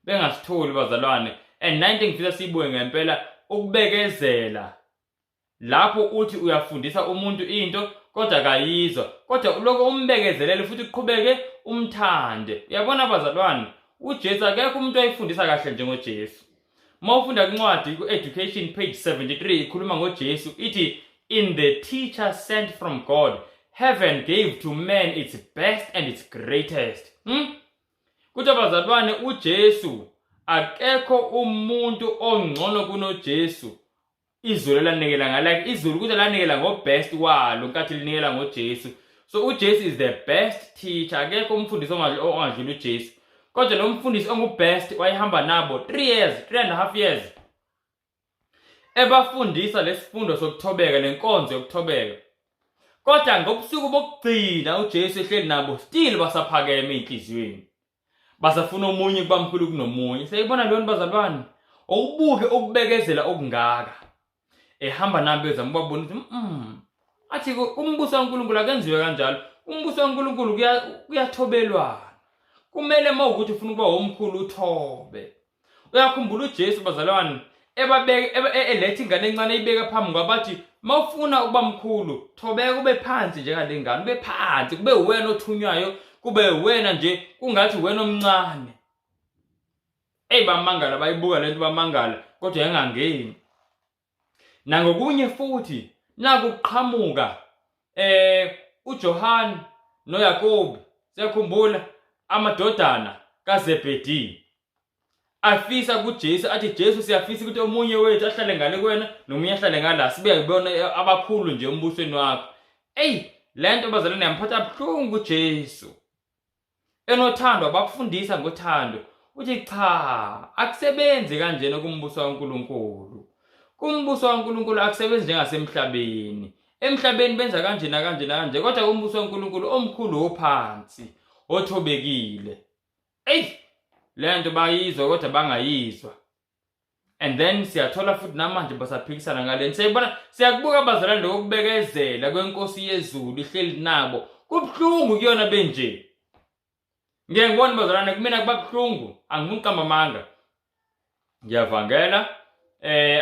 bengasitholi bazalwane. And nayinto engifisa siyibuke ngempela, ukubekezela. Lapho uthi uyafundisa umuntu into kodwa akayizwa, kodwa uloko umbekezelele futhi uqhubeke umthande. Uyabona bazalwane, uJesu akekho umuntu oyifundisa kahle njengoJesu. Uma ufunda kwincwadi ku-Education page 73 ikhuluma ngoJesu, ithi in the teacher sent from God, heaven gave to man its best and its greatest. Kuthi abazalwane, uJesu akekho umuntu ongcono kunoJesu. Izulu lanikela nga like izulu ukuthi lanikela ngo-best walo nkathi linikela ngoJesu. So uJesu is the best teacher, akekho umfundisi ongadlula uJesu. Kodwa lo mfundisi ongu-best wayehamba nabo 3 years, 3 and a half years, ebafundisa lesifundo sokuthobeka nenkonzo yokuthobeka. Kodwa ngobusuku bokugcina uJesu ehleli nabo, still basaphakeme enhliziyweni, basafuna omunye kuba mkhulu kunomunye. Siyayibona leyo nto bazalwane? Awubuke ukubekezela okungaka, ehamba nabo ezama ukubabona ukuthi athi umbuso kaNkulunkulu akenziwe kanjalo. Umbuso kaNkulunkulu kuyathobelwana, kumele uma ukuthi ufuna ukuba omkhulu uthobe. Uyakhumbula uJesu bazalwane ebabeke eletha ingane encane eyibeka phambi kwabathi mawufuna ukuba mkhulu thobeka ube phansi njengale ngane, ube phansi, kube uwena othunywayo, kube uwena nje, kungathi uwena omncane. Eyi, bamangala, bayibuka lento bamangala, kodwa yangangeni. Nangokunye futhi nakuqhamuka uJohn noYakobi, siyakhumbula amadodana kaZebedee afisa kuJesu, athi Jesu siyafisa ukuthi omunye wethu ahlale ngale kuwena nomunye ahlale ngala, sibe kubona abakhulu nje embusweni wakho. Eyi, lento bazalwane yamphatha buhlungu uJesu. Enothando, abakufundisa ngothando, uthi cha, akusebenzi kanjena kumbuso kaNkulunkulu. Kumbuso kaNkulunkulu akusebenzi njengasemhlabeni. Emhlabeni benza kanje nakanje nakanje, kodwa kumbuso kaNkulunkulu omkhulu ophansi othobekile. Eyi, le nto bayizwa kodwa bangayizwa. And then siyathola futhi namanje basaphikisana ngale. Siyayibona, siyakubuka abazalwane lokubekezela kwenkosi yezulu ihleli nabo. Kubuhlungu kuyona benje. Ngeke ngibone bazalwane, kumina kuba buhlungu, angifuni ukuqamba amanga. Ngiyavangela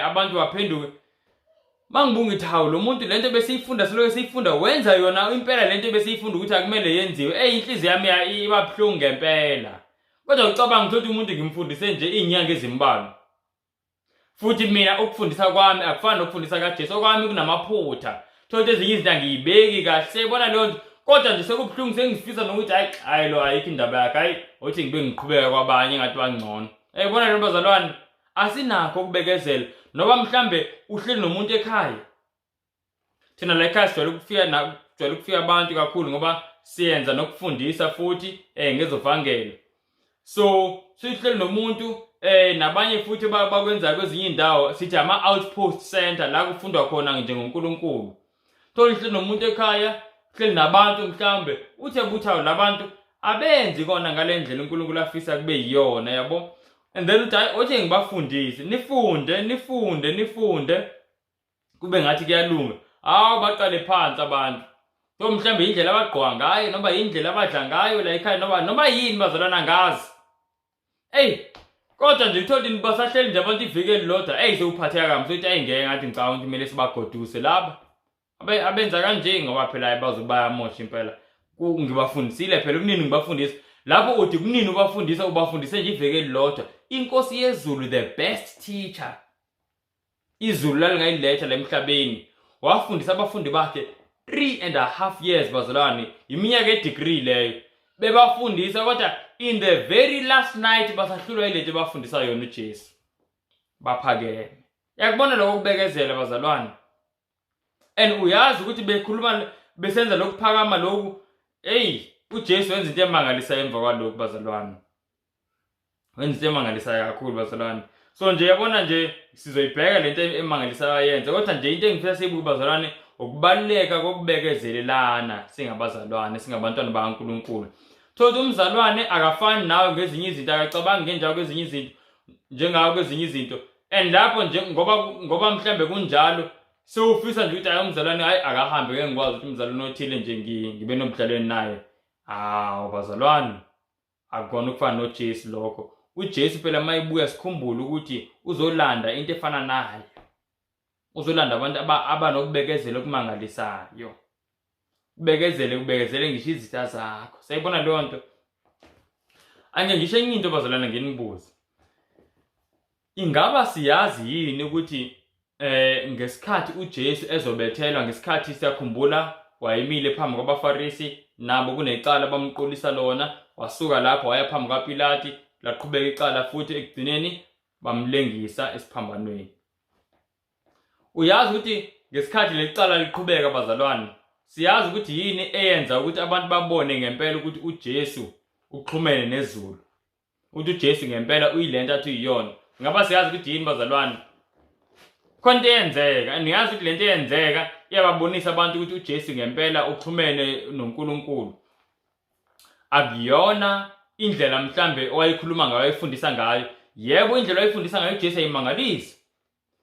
abantu baphenduke. Mangibuka ngithi hawu, lo muntu lento besiyifunda siloke siyifunda wenza yona impela lento besiyifunda ukuthi akumele yenziwe. Ey, inhliziyo yami iba buhlungu ngempela. Kodwa ucabanga ukuthi umuntu ngimfundise nje izinyanga ezimbalwa. Futhi mina ukufundisa kwami akufani nokufundisa kaJesu, okwami kunamaphutha. Thola ezinye izinto angiyibeki kahle, siyayibona leyo nto. Kodwa nje sekubuhlungu, sengifisa nokuthi hayi hayi lo ayikho indaba yakhe, hayi othi ngibe ngiqhubeka kwabanye ngathi bangcono. Uyayibona leyo bazalwane? Asinakho ukubekezela noba mhlambe uhleli nomuntu ekhaya. Thina la ekhaya sijwayele ukufika na sijwayele ukufika abantu kakhulu ngoba siyenza nokufundisa futhi ngezovangelo. So sihleli nomuntu nabanye futhi bakwenza kwezinye indawo sithi ama outpost center la kufundwa khona nje ngoNkulunkulu. Thola uhleli nomuntu ekhaya, uhleli nabantu mhlambe uthe buthayo labantu abenzi kona ngalendlela uNkulunkulu afisa kube yiyona yabo. And then uthi hayi othi ngibafundise, nifunde, nifunde, nifunde kube ngathi kuyalunga. Hawu baqale phansi abantu. So mhlambe indlela abagqoka ngayo noma indlela abadla ngayo la ekhaya noma yini bazalwana ngazi. Ey kodwa nje uthola ukuthi basahleli nje abantu iviki elilodwa eyi sewuphatheka kabi sokuthi ayi ngeke ngathi ngicabanga ukuthi kumele sibagoduse laba abenza kanje ngoba phela hayi bazobe bayamosha impela. Ngibafundisile phela kunini ngibafundisa lapho uthi kunini ubafundisa ubafundise nje iviki elilodwa. Inkosi yezulu the best teacher izulu lalingayiletha la emhlabeni wafundisa abafundi bakhe 3.5 years bazalwane, iminyaka edegree leyo bebafundisa, kodwa in the very last night basahlulwa yilento ebafundisa yona uJesu. Baphakeme. Yakubona lokho kubekezela bazalwane. And uyazi ukuthi bekhuluma besenza lokuphakama lokhu, hey uJesu wenza into emangalisayo emva kwalokhu bazalwane. Wenza into emangalisayo kakhulu bazalwane. So nje yabona nje sizoyibheka lento emangalisayo ayenze, kodwa nje into engifisa siyibuke bazalwane ukubaluleka kokubekezelelana singabazalwane, singabantwana bakaNkulunkulu. Thola umzalwane akafani nawe ngezinye izinto, akacabangi ngenjalo kwezinye izinto njengawe kwezinye izinto. And lapho nje ngoba mhlambe kunjalo sewufisa nje ukuthi hayi umzalwane hayi akahambe ngeke ngikwazi ukuthi umzalwane othile nje ngibe nobudlelwane naye. Hawu bazalwane, akukona ukufana noJesu lokho. uJesu phela mayebuya sikhumbule ukuthi uzolanda into efana naye. Uzolanda abantu abanokubekezela okumangalisayo. Ubekezele, ubekezele ngisho izitha zakho. Sayibona leyo nto. Ake ngisho enye into bazalwane nginibuze. Ingaba siyazi yini ukuthi ngesikhathi uJesu ezobethelwa, ngesikhathi siyakhumbula wayemile phambi kwabaFarisi nabo kunecala bamqolisa lona, wasuka lapho waya phambi kwaPilati, laqhubeka icala futhi ekugcineni bamlengisa esiphambanweni. Uyazi ukuthi ngesikhathi lecala liqhubeka bazalwane, siyazi ukuthi yini eyenza ukuthi abantu babone ngempela ukuthi uJesu uxhumene nezulu, ukuthi uJesu ngempela uyilento athi uyiyona. Ngaba siyazi ukuthi yini bazalwane? Khona into eyenzeka, and uyazi ukuthi lento eyenzeka iyababonisa abantu ukuthi uJesu ngempela uxhumene noNkulunkulu. Akuyona indlela mhlambe owayekhuluma ngayo, wayefundisa ngayo. Yebo, indlela wayefundisa ngayo uJesu ayimangalisi.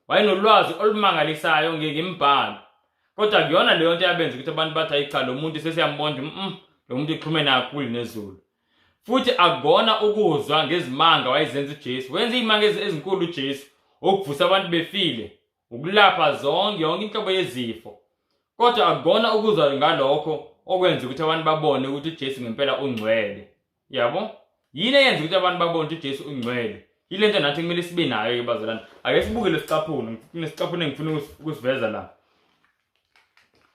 Wayenolwazi olumangalisayo ngembhalo. Kodwa kuyona leyo nto yabenza ukuthi abantu bathi hayi cha lo muntu sesiyambona lo muntu uxhumene kakhulu nezulu. Futhi akubona ukuzwa ngezimanga wayezenza uJesu. Wenza izimanga ezinkulu uJesu, ukuvusa abantu befile, ukulapha zonke yonke inhlobo yezifo. Kodwa akubona ukuzwa ngalokho okwenza ukuthi abantu babone ukuthi uJesu ngempela ungcwele. Yabo? Yini eyenza ukuthi abantu babone ukuthi uJesu ungcwele? Yile nto nathi kumele sibe nayo ke bazalwane. Ake sibuke lesicaphuno, kunesicaphuno engifuna ukusiveza la.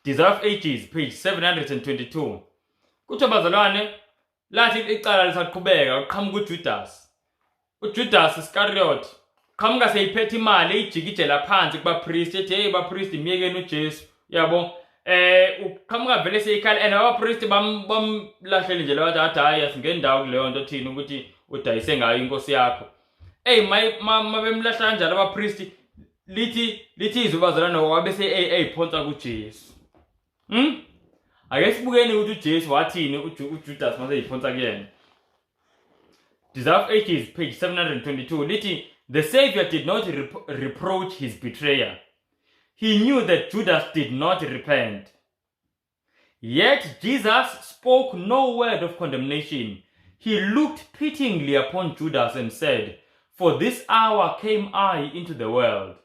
Desire of Ages page 722. Kuthiwa bazalwane lathi icala lisaqhubeka uqhamuka uJudas. uJudas Iscariot qhamuka seyiphethe imali eyijikijela phansi kubapriest ethi hey bapriest miyekeni uJesu yabo. Uqhamuka vele seyikhala and abapriest bamlahlele nje labathi athi hayi asingendawo kuleyo nto thina ukuthi udayise ngayo inkosi yakho. Hey mabemlahla kanjalo abapriest lithi izwi bazalwane wabe eyiphonsa kuJesu. Ake sibukeni ukuthi uJesu wathini uJudas mase eyiphonsa kuyena. Desire of Ages page 722 lithi the Savior did not reproach his betrayer. He knew that Judas did not repent. Yet Jesus spoke no word of condemnation. He looked pityingly upon Judas and said, For this hour came I into the world.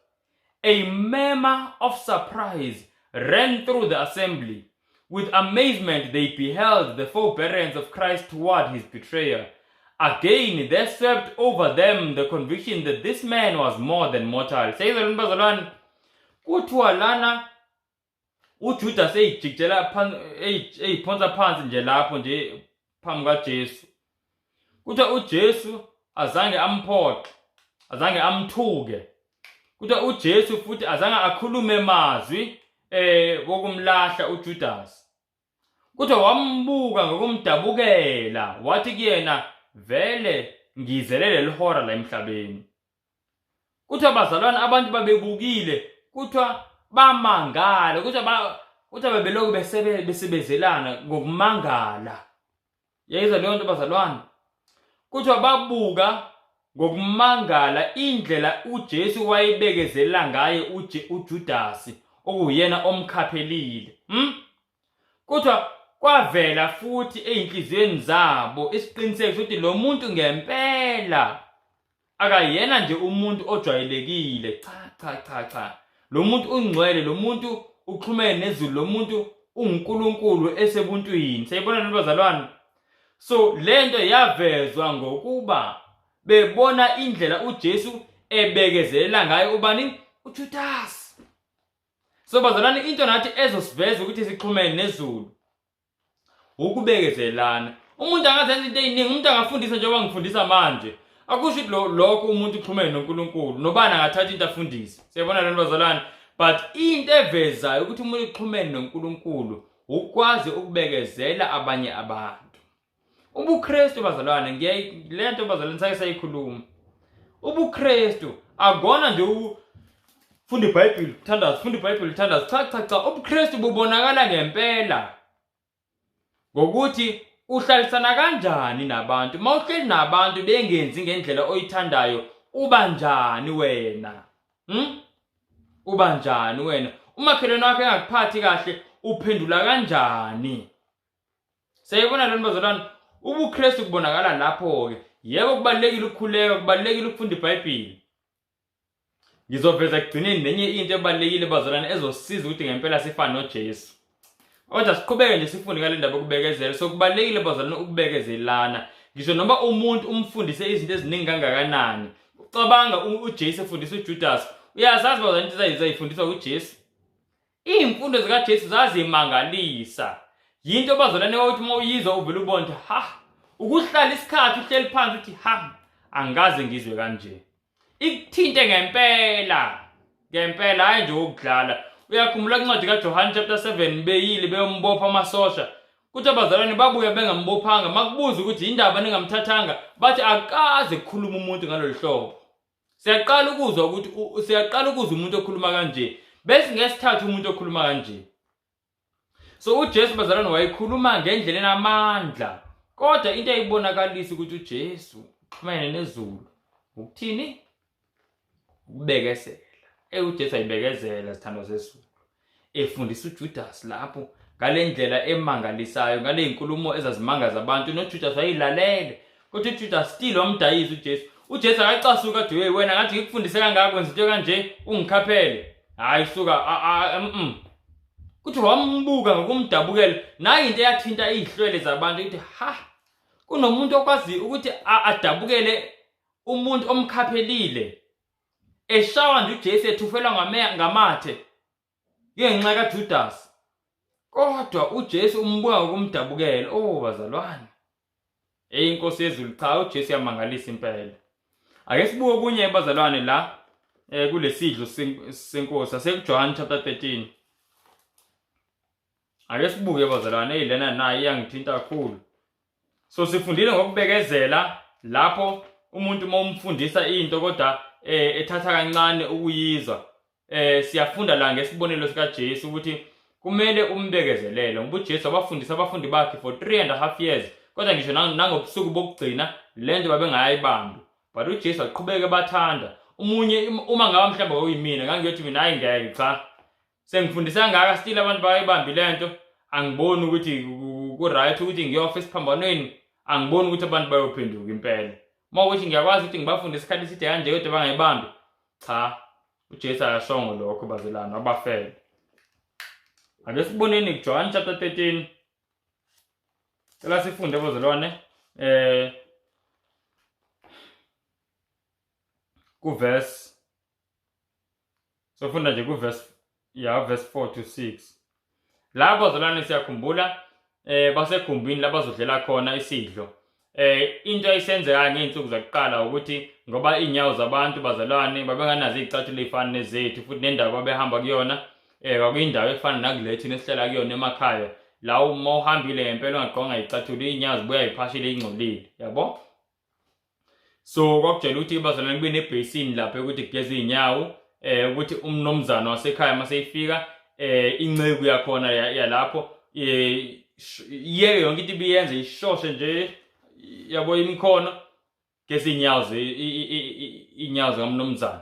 A murmur of surprise ran through the assembly. With amazement they beheld the forbearance of Christ toward his betrayer. Again there swept over them the conviction that this man was more than mortal. Seyizalwane bazalwane, kuthiwa lana uJudas eyijikijela phansi, eyiphonsa phansi nje lapho nje phambi kaJesu. Kuthiwa uJesu azange amphoxe, Azange amthuke. Kuthiwa uJesu futhi azange akhulume mazwi wokumlahla uJudas. Kuthiwa wambuka ngokumdabukela wathi kuyena vele ngizele leli hora la emhlabeni. Kuthiwa bazalwane abantu babebukile, kuthiwa bamangala, kuthiwa kuthiwa bebelokhu besebezelana ngokumangala. Yayizwa leyo nto bazalwane? Kuthiwa babuka ngokumangala indlela uJesu wayebekezela ngaye uJudasi okuwuyena omkhaphelile. Kuthiwa kwavela futhi ezinhliziyweni zabo isiqiniseko sokuthi lo muntu ngempela akayena nje umuntu ojwayelekile. Cha cha cha cha, lo muntu ungcwele, lo muntu uxhumene nezulu, lo muntu unguNkulunkulu esebuntwini. Siyayibona lento bazalwane? So lento yavezwa ngokuba bebona indlela uJesu ebekezelela ngayo ubani? uJudas. So bazalwane, into nathi ezosiveza ukuthi sixhumene nezulu ukubekezelana. Umuntu angazenza into eziningi, umuntu angafundisa njengoba ngifundisa manje. Akusho ukuthi lokho umuntu uxhumene noNkulunkulu, nobani angathatha into afundise. Siyabona lento bazalwane? But into evezayo ukuthi umuntu uxhumene noNkulunkulu ukwazi ukubekezela abanye abantu. UbuKristu bazalwane, ngiyayi lento bazalwane sake sayikhuluma. UbuKristu akona nje ufunda iBhayibheli, uthandaza, ufunda iBhayibheli, uthandaza. Cha cha cha, ubuKristu bubonakala ngempela ngokuthi uhlalisana kanjani nabantu. Uma uhleli nabantu bengenzi ngendlela oyithandayo, uba njani wena? Uba njani wena? Umakhelwane wakhe engakuphathi kahle, uphendula kanjani? Siyayibona lento bazalwane, ubuKristu kubonakala lapho-ke. Yebo, kubalulekile ukukhuleka, kubalulekile ukufunda iBhayibheli. Ngizoveza ekugcineni nenye into ebalulekile bazalwane ezosiza ukuthi ngempela sifane noJesu. Kodwa siqhubeke nje sifunde ngale ndaba yokubekezela. So kubalulekile bazalwane ukubekezelana. Ngisho noma umuntu umfundise izinto eziningi kangakanani. Ucabanga uJesu efundisa uJudas. Uyazazi bazalwane into ezayifundiswa uJesu. Iy'mfundo zikaJesu zazimangalisa. Yinto bazalwane ukuthi uma uyizwa uvele ubone ukuthi ha, ukuhlala isikhathi uhleli phansi uthi ha, angikaze ngizwe kanje. Ikuthinte ngempela. Ngempela hayi nje ukudlala. Uyakhumbula incwadi kaJohane chapter 7 beyile beyombopha amasosha. Kuthi abazalwane babuya bengambophanga, makubuza ukuthi indaba ningamthathanga, bathi akaze kukhuluma umuntu ngalolu hlobo. Siyaqala ukuzwa ukuthi siyaqala ukuzwa umuntu okhuluma kanje. Bese ngesithathu umuntu okhuluma kanje. So uJesu bazalwane wayekhuluma ngendlela enamandla. Kodwa into eyayibonakalisa ukuthi uJesu uxhumene nezulu ukuthini? Ukubekezela. UJesu ayibekezela zithandwa zezulu. Efundisa uJudas lapho ngale ndlela emangalisayo, ngale nkulumo ezazimangaza abantu, noJudas wayilalele. Kodwa uJudas still wamdayisa uJesu. uJesu akacasuka athi, hey wena ngathi ngikufundise kangaka wenza into kanje ungikhaphele. Hayi suka Kuthi wambuka ngokumdabukela, nayi into eyathinta izihlwele zabantu ukuthi ha, kunomuntu okwazi ukuthi adabukele umuntu omkhaphelile. Eshawa nje uJesu ethufelwa ngamathe ngenxa kaJudas. Kodwa uJesu umbuka ngokumdabukela. Oh bazalwane. Hey inkosi yezulu, cha uJesu uyamangalisa impela. Ake sibuke okunye bazalwane la kulesidlo senkosi asekuJohn chapter 13. Ake sibuke bazalwane, hey lena nayo iyangithinta kakhulu. So sifundile ngokubekezela lapho umuntu uma umfundisa into kodwa ethatha kancane ukuyizwa. Siyafunda la ngesibonelo sikaJesu ukuthi kumele umbekezelele, ngoba uJesu wabafundisa abafundi bakhe for 3.5 years, kodwa ngisho nangobusuku bokugcina lento babengayibambi. But uJesu waqhubeka ebathanda. Umunye uma ngaba mhlawumbe kwakuyimina ngangiyothi mina hayi ngeke cha. Sengifundisa kangaka still abantu bayayibambi lento, angiboni ukuthi ku right ukuthi ngiyofa esiphambanweni, angiboni ukuthi abantu bayophenduka impela. Uma ukuthi ngiyakwazi ukuthi ngibafundise isikhathi eside kanje kodwa bangayibambi, cha uJesu akashongo lokho bazalwane, wabafela. Ake siboneni kuJohn chapter 13. Cela sifunde bazalwane ku verse, sofunda nje ku verse ya verse 4 to 6. La bazalwane siyakhumbula basegumbini labazodlela khona isidlo. Into ayisenzeka ngey'nsuku zakuqala ukuthi ngoba iy'nyawo zabantu bazalwane babenganazo iy'cathulo ey'fana nezethu futhi nendawo babehamba kuyona kwakuyindawo efana nakule thina esihlala kuyona emakhaya la uma uhambile ngempela ungagqokanga iy'cathulo iy'nyawo zibuya yiphashile ingcolile yabo. So kwakujwayele ukuthi bazalwane kube nebhesini lapho ukuthi kugezwe iy'nyawo ukuthi umnomzana wasekhaya uma seyifika inceku yakhona yalapho iyeke yonke into ibiyenze ishoshe nje yabo imikhono geza iy'nyawo iy'nyawo zikamnumzane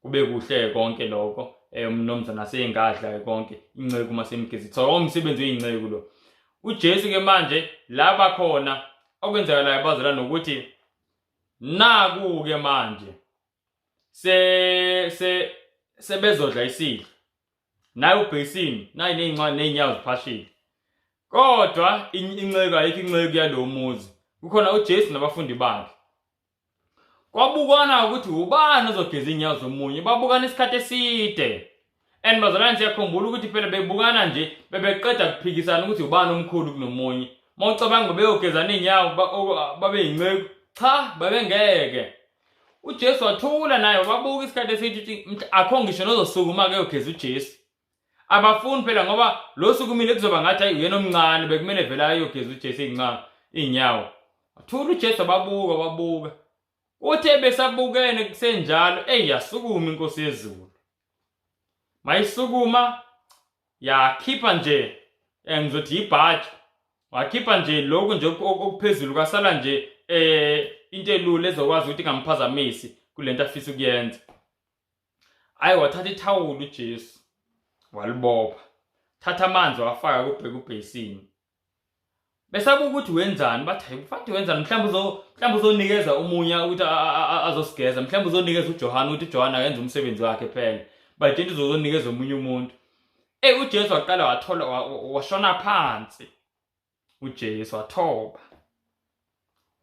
kube kuhle konke lokho umnumzane asengadla konke inceku uma semgezisa. So umsebenzi weyinceku lo. UJesu ke manje laba khona okwenzakalayo bazalwane nokuthi naku ke manje se se sebezodla isidlo naye ubhekisini naye nezincane nezinyawo ziphashile kodwa inceku ayikho inceku yalowo muzi kukhona uJesu nabafundi bakhe. Kwabukwana ukuthi ubani ozogeza inyawo zomunye, babukana isikhathi eside. And bazalwane siyakhumbula ukuthi phela bebukana nje bebeqeda kuphikisana ukuthi ubani omkhulu kunomunye. Uma ucabanga beyogezana iy'nyawo babe yinceku, cha babengeke. UJesu wathula naye wababuka isikhathi eside ukuthi akho ngisho nozosukuma kuyogeza uJesu. Abafuni phela ngoba lo sukumile kuzoba ngathi hayi uyena omncane bekumele vele ayogeza uJesu iy'nyawo. Wathula uJesu wababuka wababuka. Uthe besabukene kusenjalo eyi yasukuma inkosi yezulu. Mayisukuma yakhipha nje ngizothi yibhaji wakhipha nje lokhu nje okuphezulu kwasala nje into elula ezokwazi ukuthi ingamphazamisi kulento afisa ukuyenza. Hayi wathatha ithawula uJesu walibopha, thatha amanzi wafaka kubheka ubhesini. Besabuka ukuthi wenzani, bathi hayi kufanele wenzani, mhlawumbe uzonikeza omunye ukuthi azosigeza, mhlawumbe uzonikeza uJohane ukuthi uJohane akenze umsebenzi wakhe phela, bayitshela uzozonikeza omunye umuntu. UJesu waqala wathola washona phansi. uJesu wathoba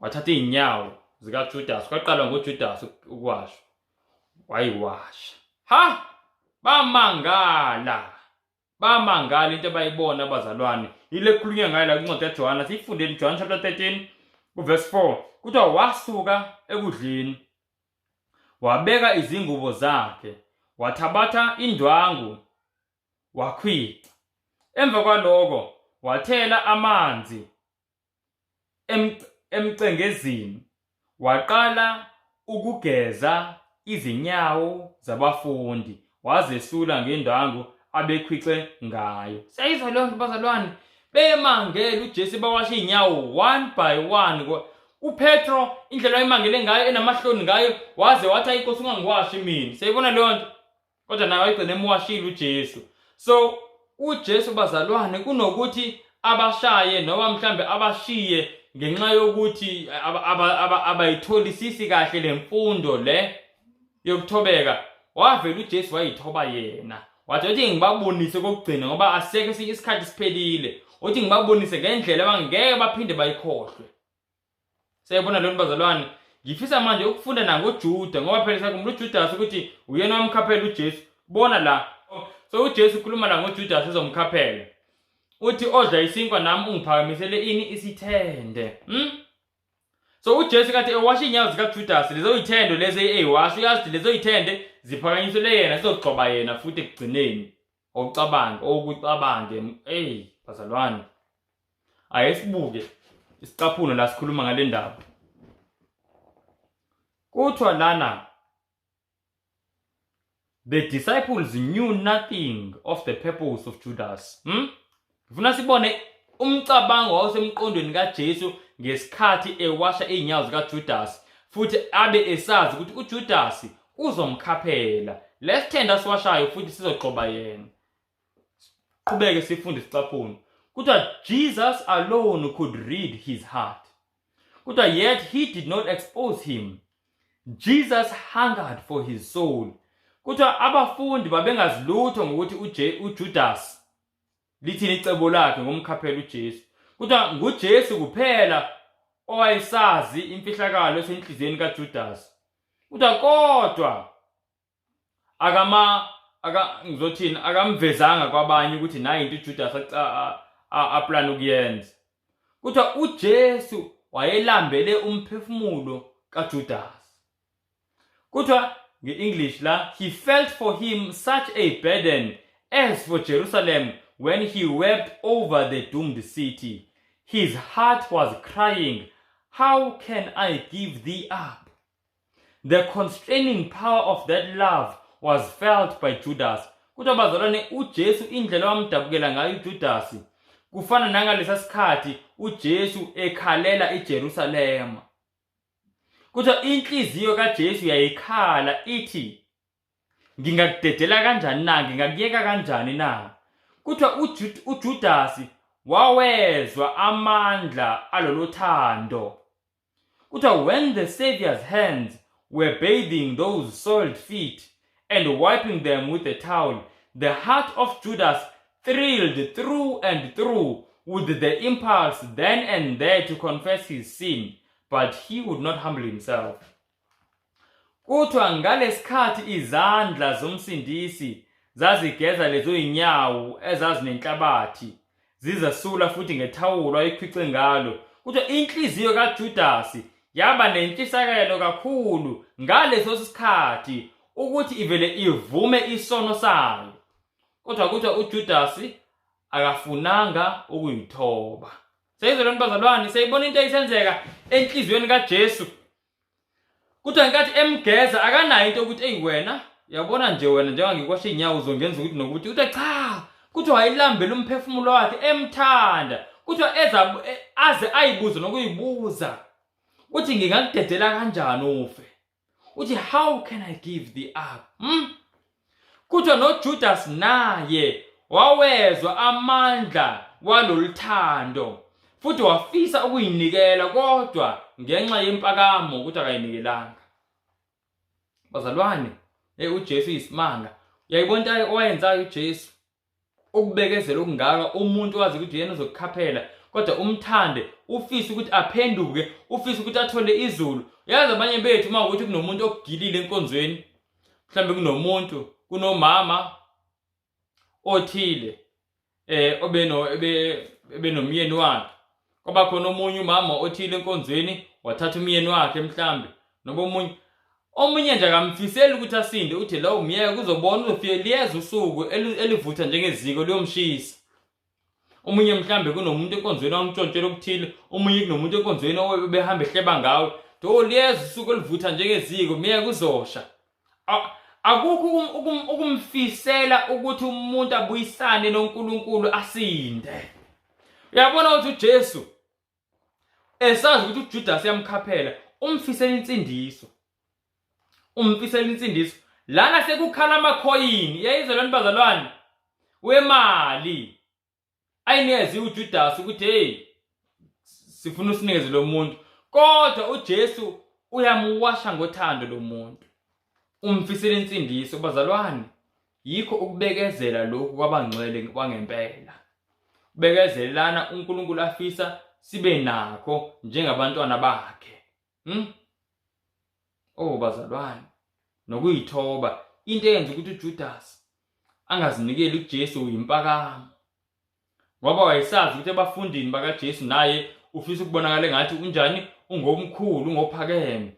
wathatha iy'nyawo zikaJudas, kwaqalwa ngoJudas ukuwasha, wayiwasha. Ha, bamangala bamangala into abayibona abazalwane. Yile kukhulunywa ngayo la kwincwadi kaJohana, siyifundeni John chapter 13 kuverse 4 kuthiwa wasuka ekudleni wabeka izingubo zakhe wathabatha indwangu wakhwica. Emva kwaloko wathela amanzi emcengezini waqala ukugeza izinyawo zabafundi wazesula ngendwangu abekhwice ngayo. Siyayizwa leyo nto bazalwane, bemangele uJesu bawasha iy'nyawo one by one. UPetro indlela ayimangele ngayo enamahloni ngayo waze wathi ayi Nkosi ungangiwashi mina. Siyayibona leyo nto, kodwa naye wayegcina emwashile uJesu. So uJesu bazalwane kunokuthi abashaye noma mhlambe abashiye ngenxa yokuthi abayitholisisi kahle le mfundo le yokuthobeka, wavela uJesu wayithoba yena wathi uthi ngibabonise kokugcina ngoba asekho esinye isikhathi siphelile, uthi ngibabonise ngendlela abangeke baphinde bayikhohlwe. Siyayibona leyo bazalwane. Ngifisa manje ukufunda nangoJuda ngoba phela sakhumbula uJudas ukuthi uyena wamkhaphela uJesu. Bona la. So uJesu ukhuluma la ngoJudas ezomkhaphela. Uthi odla isinkwa nami ungiphakamisele ini isithende. So uJesu kathi ewasha inyawo zikaJudas lezo yithende lezi eyiwasha uyazi lezo yithende ziphakanyiselwe yena zizogxoba yena futhi ekugcineni. Awucabange, okucabange, ey bazalwane. Ake sibuke isicaphuno la sikhuluma ngale ndaba. Kuthiwa lana the disciples knew nothing of the purpose of Judas. Ngifuna sibone umcabango wawusemqondweni kaJesu ngesikhathi ewasha izinyawo zikaJudas futhi abe esazi ukuthi uJudas uzomkhaphela. Lesithende asiwashayo futhi sizogxoba yena. Qhubeke sifunde isicaphuno. Kuthiwa Jesus alone could read his heart. Kuthiwa yet he did not expose him. Jesus hungered for his soul. Kuthiwa abafundi babengazi lutho ngokuthi uJudas lithini icebo lakhe ngomkhaphela uJesu. Kuthiwa nguJesu kuphela owayesazi imfihlakalo esenhliziyweni kaJudas. Kuthiwa kodwa ngizothini akamvezanga kwabanye ukuthi nayi into uJudas aplan ukuyenza. Kuthiwa uJesu wayelambele umphefumulo kaJudas. Kuthiwa nge-English la, he felt for him such a burden as for Jerusalem when he wept over the doomed city. His heart was crying, How can I give thee up? The constraining power of that love was felt by Judas. Kuthiwa bazalwane uJesu indlela wamdabukela ngayo uJudas kufana nangalesa sikhathi uJesu ekhalela iJerusalema. Kuthiwa inhliziyo kaJesu yayikhala ithi ngingakudedela kanjani na ngingakuyeka kanjani na kuthiwa uJudas wawezwa amandla alolothando kuthiwa when the Savior's hands were bathing those soiled feet and wiping them with a towel the heart of Judas thrilled through and through with the impulse then and there to confess his sin but he would not humble himself. Kuthiwa ngalesikhathi izandla zomsindisi zazigeza lezo inyawo ezazinenhlabathi zizasula futhi ngethawulo ayikhwice ngalo. Kuthiwa inhliziyo kaJudasi yaba nentshisakelo kakhulu ngaleso sikhathi ukuthi ivele ivume isono sayo. Kodwa kuthiwa uJudasi akafunanga ukuyithoba. Seyizwe lento bazalwane, seyibona into eyisenzeka enhliziyweni kaJesu. Kuthiwa ngenkathi emgeza akanayo into yokuthi eyi wena yabona nje wena njengoba ngikwasha iy'nyawo uzongenza ukuthi nokuthi kuthiwa cha kuthiwa wayelambela umphefumulo wakhe emthanda kuthiwa eza e, aze ayibuze nokuyibuza uthi ngingakudedela kanjani ufe uthi how can I give thee up hmm? Kuthiwa noJudas naye wawezwa amandla waloluthando futhi wafisa ukuyinikela kodwa ngenxa yempakamo ukuthi akayinikelanga. Bazalwane, hey uJesu uyisimanga. Uyayibona into owayenzayo uJesu? Ukubekezela okungaka umuntu wazi ukuthi yena uzokukhaphela kodwa umthande ufise ukuthi aphenduke ufise ukuthi athole izulu yazi abanye bethu uma ukuthi kunomuntu okugilile enkonzweni mhlawumbe kunomuntu kunomama othile eh obeno ebenomyeni wakhe kwaba khona omunye umama othile enkonzweni wathatha umyeni wakhe mhlambe noba omunye omunye nje akamfiseli ukuthi asinde uthi lo umyeke uzobona uzofike liyeza usuku elivutha njengeziko liyomshisa omunye mhlambe kunomuntu enkonzweni wamtshontshela okuthile omunye kunomuntu enkonzweni obehamba ehleba ngawe do liyeza usuku oluvutha njengeziko myeke uzosha akukho ukumfisela ukuthi umuntu abuyisane noNkulunkulu asinde uyabona ukuthi uJesu esazi ukuthi uJudas yamkhaphela umfisela insindiso umfisela insindiso lana sekukhala amakhoyini yayizwa lona bazalwane wemali ayinikeze uJudas ukuthi hey sifuna usinikeze lo muntu kodwa uJesu uyamuwasha ngothando lo muntu umfisela insindiso bazalwane yikho ukubekezela lokhu kwabangcwele kwangempela bekezelana uNkulunkulu afisa sibe nakho njengabantwana bakhe hmm? Oh bazalwane nokuyithoba into eyenza ukuthi uJudas angazinikeli kuJesu yimpakamo ngoba wayesazi ukuthi ebafundini bakaJesu naye ufisa ukubonakala engathi unjani ungomkhulu ungophakeme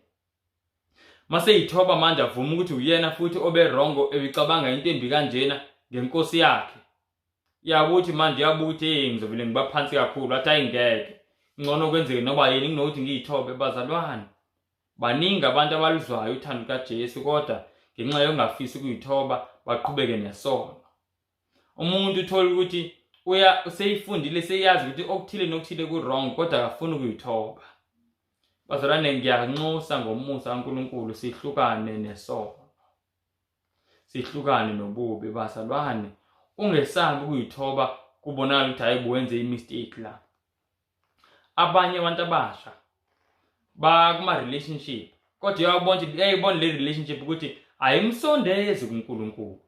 maseyithoba manje avuma ukuthi uyena futhi obe wrong ebicabanga into embi kanjena ngenkosi yakhe yakuthi manje yabuthi hey ngizovele ngiba phansi kakhulu athi ayingeke ngcono kwenzeke noba yini kunokuthi ngiyithobe bazalwane baningi abantu abaluzwayo uthando lukaJesu kodwa ngenxa yokungafisi ukuyithoba baqhubeke nesono umuntu uthola ukuthi uya useyifundile seyazi ukuthi okuthile nokuthile ku-wrong kodwa akafuni ukuyithoba bazalwane ngiyanxusa ngomusa kaNkulunkulu sihlukane nesono sihlukane nobubi bazalwane ungesabi ukuyithoba kubonakala ukuthi hayi buwenze i-mistake la abanye abantu abasha bakuma relationship kodwa uyabona ukuthi uyayibona le relationship ukuthi ayimsondezi kuNkulunkulu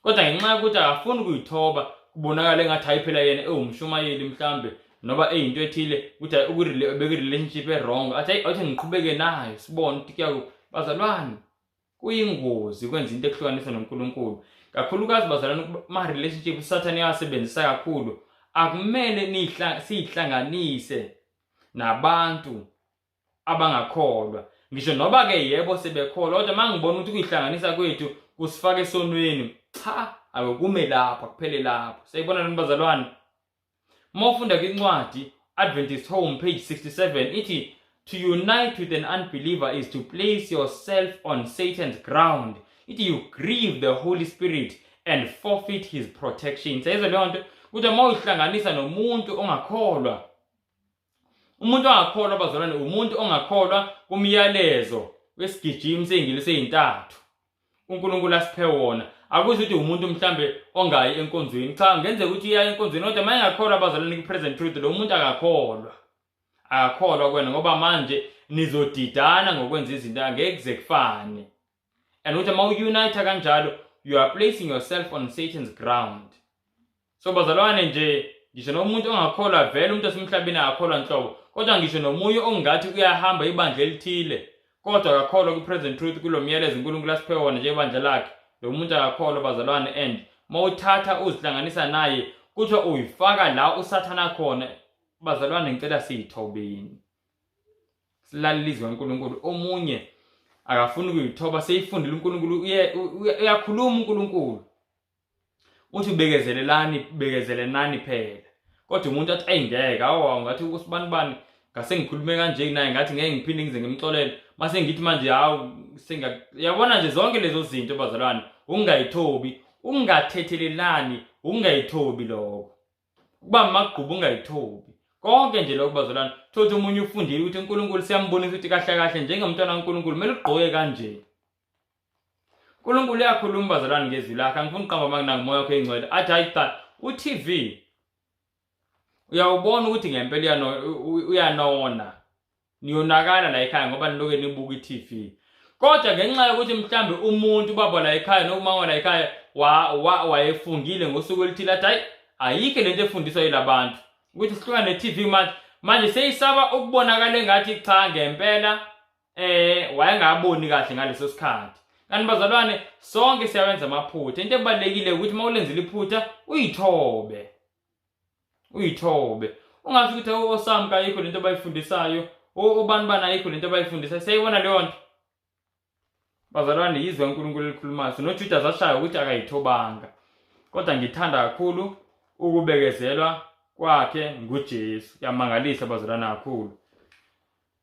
kodwa ngenxa yokuthi akafuni ukuyithoba kubonakala engathi hayi phela yena ewumshumayeli mhlambe noba eyinto ethile ukuthi beku-relationship e-wrong athi ayi awuthi ngiqhubeke nayo sibone ukuthi kuyaku bazalwane kuyingozi kwenza into ekuhlukanisa noNkulunkulu kakhulukazi bazalwane kuma-relationship usathane uyawasebenzisa kakhulu akumele siyihlanganise Nabantu abangakholwa ngisho noba ke yebo sebekholwa, kodwa uma ngibona ukuthi kuyihlanganisa kwethu kusifaka esonweni, cha, akukume lapho, akuphele lapho. Siyayibona lento bazalwane. Uma ufunda kwincwadi Adventist Home page 67 ithi to unite with an unbeliever is to place yourself on Satan's ground. Ithi you grieve the Holy Spirit and forfeit his protection. Siyayizwa leyo nto ukuthi uma uyihlanganisa nomuntu ongakholwa, umuntu ongakholwa bazalwane, umuntu ongakholwa kumyalezo wesigijimi sey'ngelosi ey'ntathu uNkulunkulu asiphe wona. Akusho ukuthi umuntu mhlambe ongayi enkonzweni, cha, ngenzeka ukuthi uya enkonzweni, kodwa uma engakholwa bazalwane ku-present truth, lo muntu akakholwa, akakholwa kuwena, ngoba manje nizodidana ngokwenza izinto, angeke kuze kufane. And ukuthi uma u-unite kanjalo, you are placing yourself on Satan's ground. So bazalwane nje, ngisho nomuntu ongakholwa vele, umuntu osemhlabeni akakholwa nhlobo, kodwa ngisho nomunye ongathi uyahamba ibandla elithile kodwa akakholwa kwi-present truth, kulo myalezo uNkulunkulu asiphe wona njengebandla lakhe, lo muntu akakholwa bazalwane. And uma uthatha uzihlanganisa naye, kuthiwa uyifaka la usathana khona. Bazalwane, ngicela siyithobeni, silalele izwi kaNkulunkulu. Omunye akafuni ukuyithoba, seyifundile uNkulunkulu, uyakhuluma uNkulunkulu uthi bekezelelani, bekezelenani phela, kodwa umuntu athi ayingeke, awu ngathi usibani bani ngase ngikhulume kanje naye, ngathi ngeke ngiphinde ngize ngimxolele, mase ngithi manje hawu senga yabona nje. Zonke lezo zinto bazalwane, ungayithobi, ungathethelelani, ungayithobi, lokho kuba amagqubu, ungayithobi, konke nje lokho bazalwane. Thothi omunye ufundile ukuthi uNkulunkulu siyambonisa ukuthi kahle kahle njengomntwana kaNkulunkulu kumele ugqoke kanje. uNkulunkulu uyakhuluma bazalwane ngezwi lakhe, angifuni uqamba amanga, nangumoya wakhe oyingcwele, athi hayi cha, u-TV uyawubona ukuthi ngempela uyanona, niyonakala la ekhaya ngoba niloke nibuka i-TV. Kodwa ngenxa yokuthi mhlambe umuntu ubaba la ekhaya noma la ekhaya wayefungile ngosuku oluthile athi hayi, ayikho lento efundiswa yilabantu ukuthi sihlukane ne-TV, manje seyisaba ukubonakala engathi cha, ngempela wayengaboni kahle ngaleso sikhathi. Kanti bazalwane, sonke siyawenza amaphutha. Into ebalulekile ukuthi uma ulenzile iphutha uyithobe, uyithobe, ungasho ukuthi osamka ayikho lento abayifundisayo, obani bani ayikho lento abayifundisayo. Siyayibona leyo nto bazalwane, yizwa uNkulunkulu elikhulumayo. So noJudas ashaya ukuthi akayithobanga, kodwa ngithanda kakhulu ukubekezelwa kwakhe nguJesu, kuyamangalisa bazalwane kakhulu.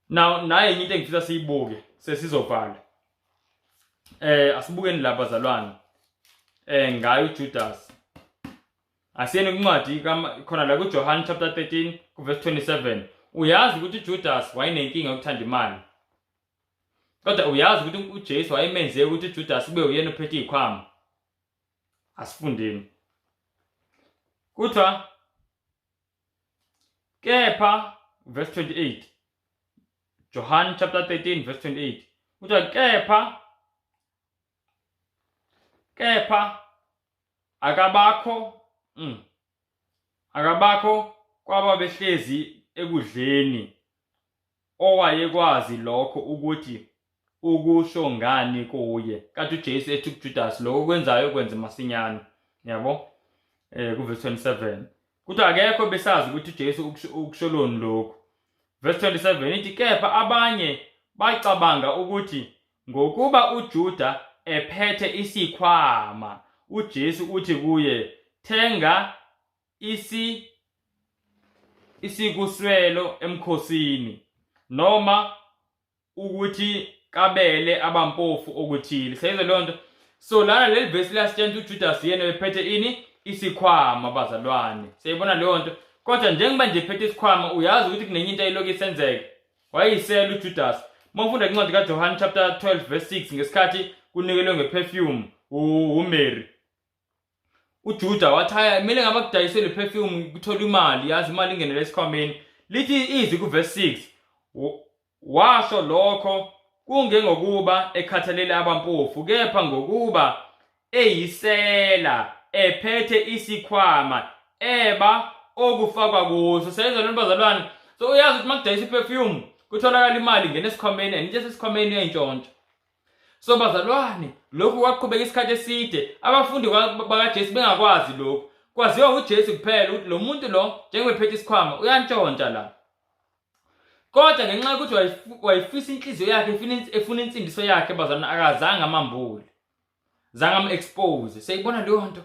Now naye enye into engifisa siyibuke sesizovala, asibukeni la bazalwane, ngayo uJudas. Asiyeni kwincwadi khona la kuJohn chapter 13 kuverse 27. Uyazi ukuthi uJudas wayenenkinga yokuthanda imali, kodwa uyazi ukuthi uJesu wayemenze ukuthi uJudas kube uyena ophethe izikhwama. Asifundeni, kuthiwa kepha, verse 28, John chapter 13 verse 28, kuthiwa kepha akabakho akabakho kwababehlezi ekudleni owayekwazi lokho ukuthi ukusho ngani kuye. Kanti uJesu ethi kuJudas, lokho okwenzayo kwenze masinyane, yabo. Kuverse 27 kuthi akekho besazi ukuthi uJesu ukusholoni lokhu. Verse 27 ithi kepha abanye bacabanga ukuthi ngokuba uJuda ephethe isikhwama, uJesu uthi kuye, thenga isikuswelo emkhosini, noma ukuthi kabele abampofu okuthile. Siyayizwa leyo nto. So lana leli vesi liyasitshela ukuthi uJudas yena bephethe ini? Isikhwama bazalwane. Siyayibona leyo nto. Kodwa njengoba nje ephethe isikhwama, uyazi ukuthi kunenye into ayilokhu isenzeka. Wayeyisela uJudas. Uma ufunda incwadi kaJohn chapter 12 verse 6, ngesikhathi kunikelwe ngeperfume uMary, uJuda wathi haya, kumele ngabe kudayiswe le perfume kuthola imali, yazi imali ingenele esikhwameni. Lithi izwi kuverse 6, washo lokho kungengokuba ekhathalele abampofu, kepha ngokuba eyisela, ephethe isikhwama, eba okufakwa kuso. Siyayizwa lento bazalwane. So uyazi ukuthi makudayisa iperfume kutholakala imali, ingena esikhwameni, and into esesikhwameni uyayintshontsha. So bazalwane, lokhu kwaqhubeka isikhathi eside abafundi bakaJesu bengakwazi lokhu. Kwaziwa uJesu kuphela ukuthi lo muntu lo njengoba ephethe isikhwama uyantshontsha la. Kodwa ngenxa yokuthi wayifisa inhliziyo yakhe efuna insindiso yakhe bazalwane akazange amambule. Zange am-expose. Seyibona leyo nto.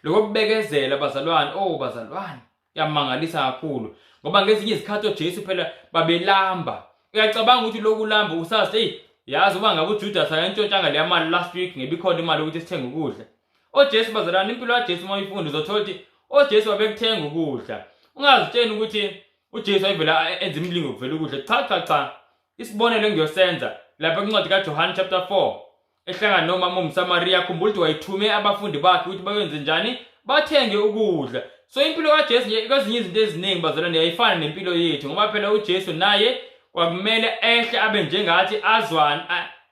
Lokho kubekezela bazalwane, oh bazalwane, kuyamangalisa kakhulu. Ngoba ngezinye izikhathi oJesu phela babelamba. Uyacabanga ukuthi lokhu ulamba usazi hey yazi uba ngabe uJudas akantshontshanga leya mali last week ngebikhona imali yokuthi sithenge ukudla. OJesu bazalwane impilo kaJesu uma uyifunda uzothola ukuthi oJesu babekuthenga ukudla. Ungazitsheni ukuthi uJesu wayevela enza imilingo kuvela ukudla. Cha cha cha. Isibonelo engiyosenza lapha kwincwadi kaJohane chapter 4 ehlangana nomama omSamariya khumbula ukuthi wayethume abafundi bakhe ukuthi bayenze njani bathenge ukudla. So impilo kaJesu nje kwezinye izinto eziningi bazalwane yayifana nempilo yethu ngoba phela uJesu naye kwakumele ehle abe njengathi azwane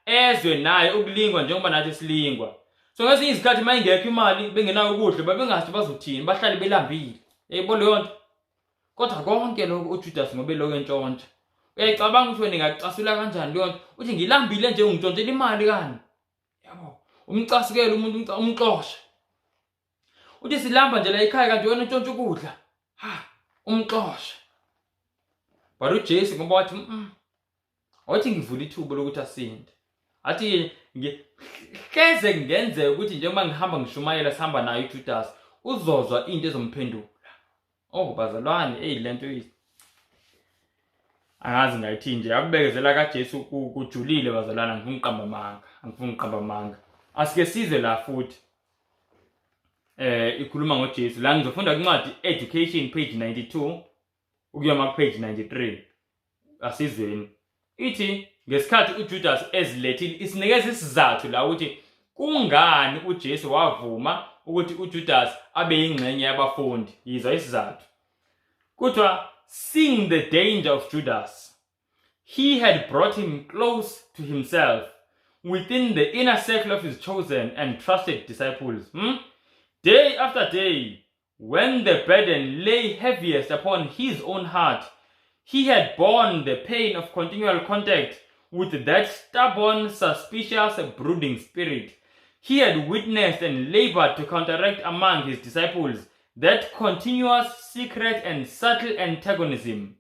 ezwe naye ukulingwa njengoba nathi silingwa. So ngezinye izikhathi uma ingekho imali bengenayo ukudla babengazi bazothini bahlale belambile. Yayibona leyo nto. Kodwa konke lokho uJudas ngoba elokhu entshontsha. Uyayicabanga ukuthi wena ingakucasula kanjani leyo nto? Uthi ngilambile nje ungitshontshela imali kani? Yabo. Umcasukele umuntu umxoshe. Uthi silamba nje la ekhaya kanti wena untshontsha ukudla. Ha, umxoshe. But uJesu ngoba wathi wathi ngivula ithuba lokuthi asinde. Athi hleze kungenzeka ukuthi njengoba ngihamba ngishumayela sihamba naye uJudas uzozwa into ezomphendula. Oh bazalwane, eyi lento angazi ngayithini nje akubekezela kaJesu kujulile bazalwane angifuni ukuqamba amanga angifuni ukuqamba amanga asike sizwe la futhi eh ikhuluma ngoJesu la ngizofunda kwincwadi Education page 92 ukuya ma page 93 asizweni ithi ngesikhathi uJudas ezilethile isinikeza isizathu la ukuthi kungani uJesu wavuma ukuthi uJudas abe yingxenye yabafundi yizwa isizathu kuthiwa seeing the danger of Judas he had brought him close to himself within the inner circle of his chosen and trusted disciples hmm? Day after day when the burden lay heaviest upon his own heart he had borne the pain of continual contact with that stubborn, suspicious, brooding spirit. He had witnessed and labored to counteract among his disciples that continuous, secret, and subtle antagonism.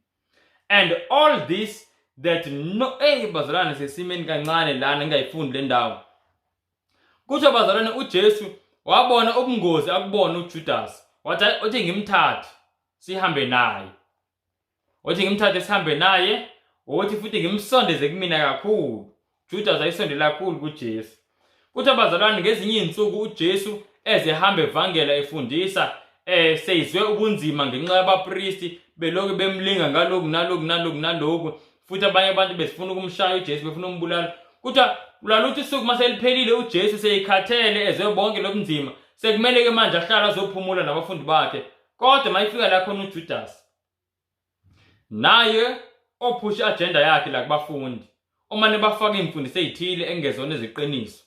And all this that no hey bazalwane sesimeni kancane lana ngingayifundi le ndawo. Kuthiwa bazalwane uJesu wabona ubungozi akubona uJudas wathi uthi ngimthathe sihambe naye. Wathi ngimthathe sihambe naye, wothi futhi ngimsondeze kumina kakhulu. Judas ayisondela kakhulu kuJesu. Kuthi abazalwane ngezinye izinsuku uJesu eze hamba evangela efundisa eh seyizwe ubunzima ngenxa yabapristi beloku bemlinga ngaloku naloku naloku naloku futhi abanye abantu besifuna ukumshaya uJesu befuna umbulala kuthiwa lwaluthi usuku mase liphelile uJesu seyikhathele ezwe bonke lobunzima sekumele ke manje ahlale azophumula nabafundi bakhe kodwa mayifika la khona uJudas naye ophusha i-agenda yakhe la kubafundi omane bafaka iy'mfundiso ey'thile engezona eziqiniso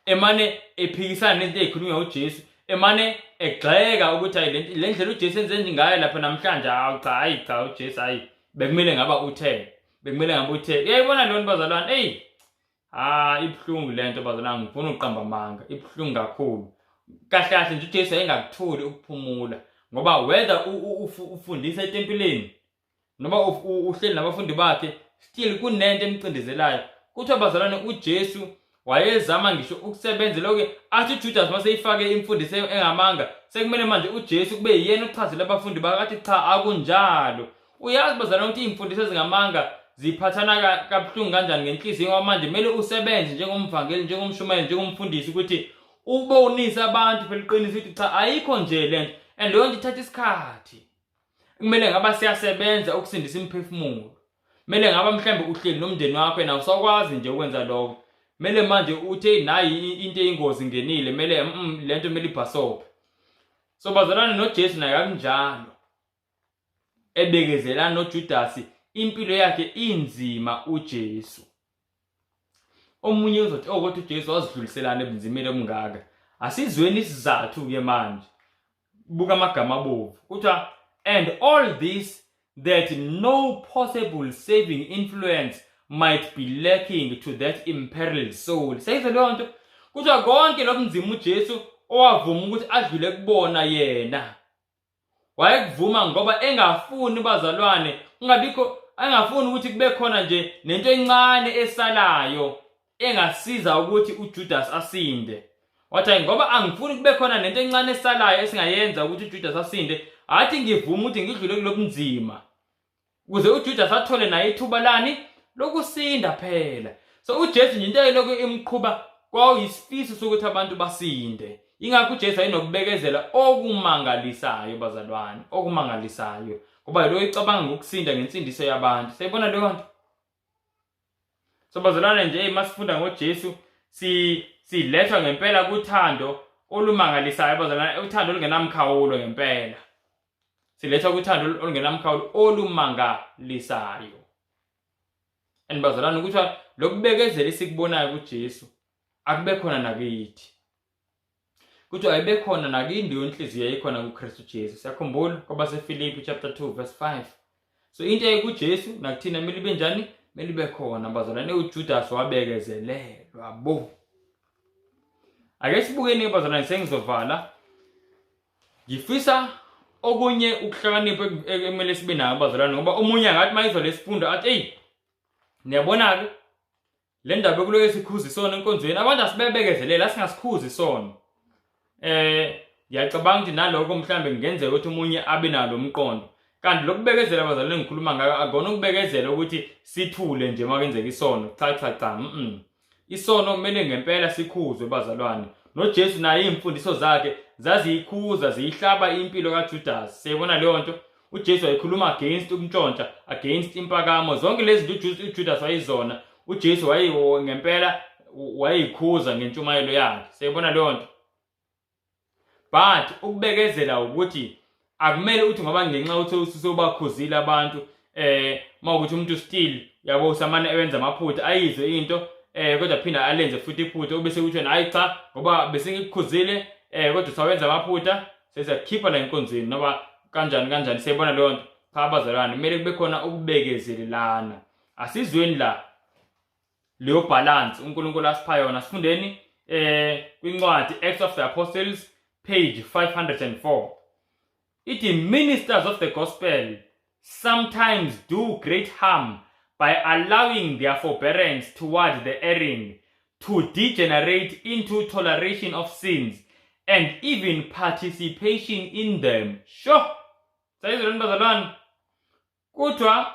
emane ephikisana nezinto ey'khulunywa uJesu emane egxeka ukuthi hayi le ndlela uJesu enze ngayo lapha namhlanje hawu cha hayi cha uJesu hayi bekumele ngaba uthe bekumele ngabe uthe uyayibona lona bazalwane eyi Ah ibuhlungu lento bazalwane ngifuna uqamba amanga ibuhlungu kakhulu. Kahle kahle nje uJesu wayengakutholi ukuphumula ngoba whether ufundisa etempeleni noma uhleli nabafundi bakhe still kunento emcindezelayo. Kuthiwa bazalwane uJesu wayezama ngisho ukusebenza lokho athi uJudas maseyifake imfundiso engamanga sekumele manje uJesu kube yiyena ochazela abafundi bakhe athi cha akunjalo Uyazi bazalwane ukuthi iy'mfundiso ezingamanga ziphathana kabuhlungu kanjani ngenhliziyo ngoba manje kumele usebenze njengomvangeli njengomshumayeli njengomfundisi ukuthi ubonise abantu phela iqiniso ukuthi cha ayikho nje lento and leyo nto ithatha isikhathi kumele ngaba siyasebenza ukusindisa imiphefumulo kumele ngaba mhlawumbe uhleli nomndeni wakho yena awusakwazi nje ukwenza lokho kumele manje uthi nayi into eyingozi ngenile kumele lento kumele ibhasophe so bazalwane noJesu naye akunjalo ebekezelana noJudasi impilo yakhe inzima uJesu omunye uzothi oh kodwa uJesu wazidluliselana ebunzimeni obungaka asizweni isizathu ke manje buka amagama abovu kuthiwa and all this that no possible saving influence might be lacking to that imperiled soul seyizwe leyo nto kuthiwa konke lobunzima uJesu owavuma ukuthi adlule kubona yena wayekuvuma ngoba engafuni bazalwane kungabikho Angafuni ukuthi kube khona nje nento encane esalayo engasiza ukuthi uJudas asinde. Wathi ngoba angifuni kube khona nento encane esalayo esingayenza ukuthi uJudas asinde, athi ngivuma ukuthi ngidlule kulobunzima. Ukuze uJudas athole naye ithuba lani lokusinda phela. So uJesu nje into ayilokhu imqhuba kwawuyisifiso sokuthi abantu basinde. Ingakho uJesu ayenokubekezela okumangalisayo bazalwane, okumangalisayo. Ngoba yilo icabanga ngokusinda ngensindiso yabantu. Siyayibona leyo nto? So bazalwane nje masifunda ngoJesu si silethwa ngempela kuthando olumangalisayo bazalwane, uthando olungenamkhawulo ngempela. Silethwa kuthando olungenamkhawulo olumangalisayo. And bazalwane ukuthi lokubekezela esikubonayo kuJesu akube khona nakithi. Kuthiwa ayibe khona nakini leyo nhliziyo yayikhona kuKristu Jesu. Siyakhumbula kwabaseFilipi chapter 2 verse 5. So into eyayikuJesu nakuthina kumele ibe njani? Kumele ibe khona bazalwane. UJudas wabekezelelwa bo. Ake sibukeni bazalwane sengizovala. Ngifisa okunye ukuhlakanipha ekumele sibe nayo bazalwane ngoba omunye angathi mayizwa lesifundo athi eyi niyabona-ke Le ndaba yokuloke sikhuza isono enkonzweni abantu asibebekezelele asingasikhuzi isono. Eh ngiyacabanga ukuthi nalokho mhlambe kungenzeka ukuthi omunye abe nalo umqondo. Kanti lokubekezela abazalwane engikhuluma ngayo akona ukubekezela ukuthi sithule nje makwenzeka isono. Cha cha cha. Mm. Isono kumele ngempela sikhuzwe bazalwane. NoJesu naye izimfundiso zakhe zaziyikhuza ziyihlaba impilo kaJudas. Siyibona leyo nto. uJesu wayekhuluma against ukuntshontsha, against impakamo, zonke lezi zinto uJudas wayezona. uJesu waye ngempela wayeyikhuza ngentshumayelo yakhe. Siyibona leyo nto. But ukubekezela ukuthi akumele uthi ngoba ngenxa ukuthi usubakhuzile abantu eh mawukuthi umuntu still yabo usamane ewenza amaphutha ayizwe into eh kodwa phinda alenze futhi iphutha ubese kuthi wena hayi cha ngoba bese ngikukhuzile eh kodwa usawenza amaphutha sesiyakhipha la enkonzweni noma kanjani kanjani siyibona leyo nto cha abazalwane kumele kube khona ukubekezelelana asizweni la leyo balance uNkulunkulu asipha yona sifundeni eh kwincwadi Acts of the Apostles page 504 ithi ministers of the gospel sometimes do great harm by allowing their forbearance toward the erring to degenerate into toleration of sins and even participation in them. Sho! Sayizwa bazalwane. Kuthiwa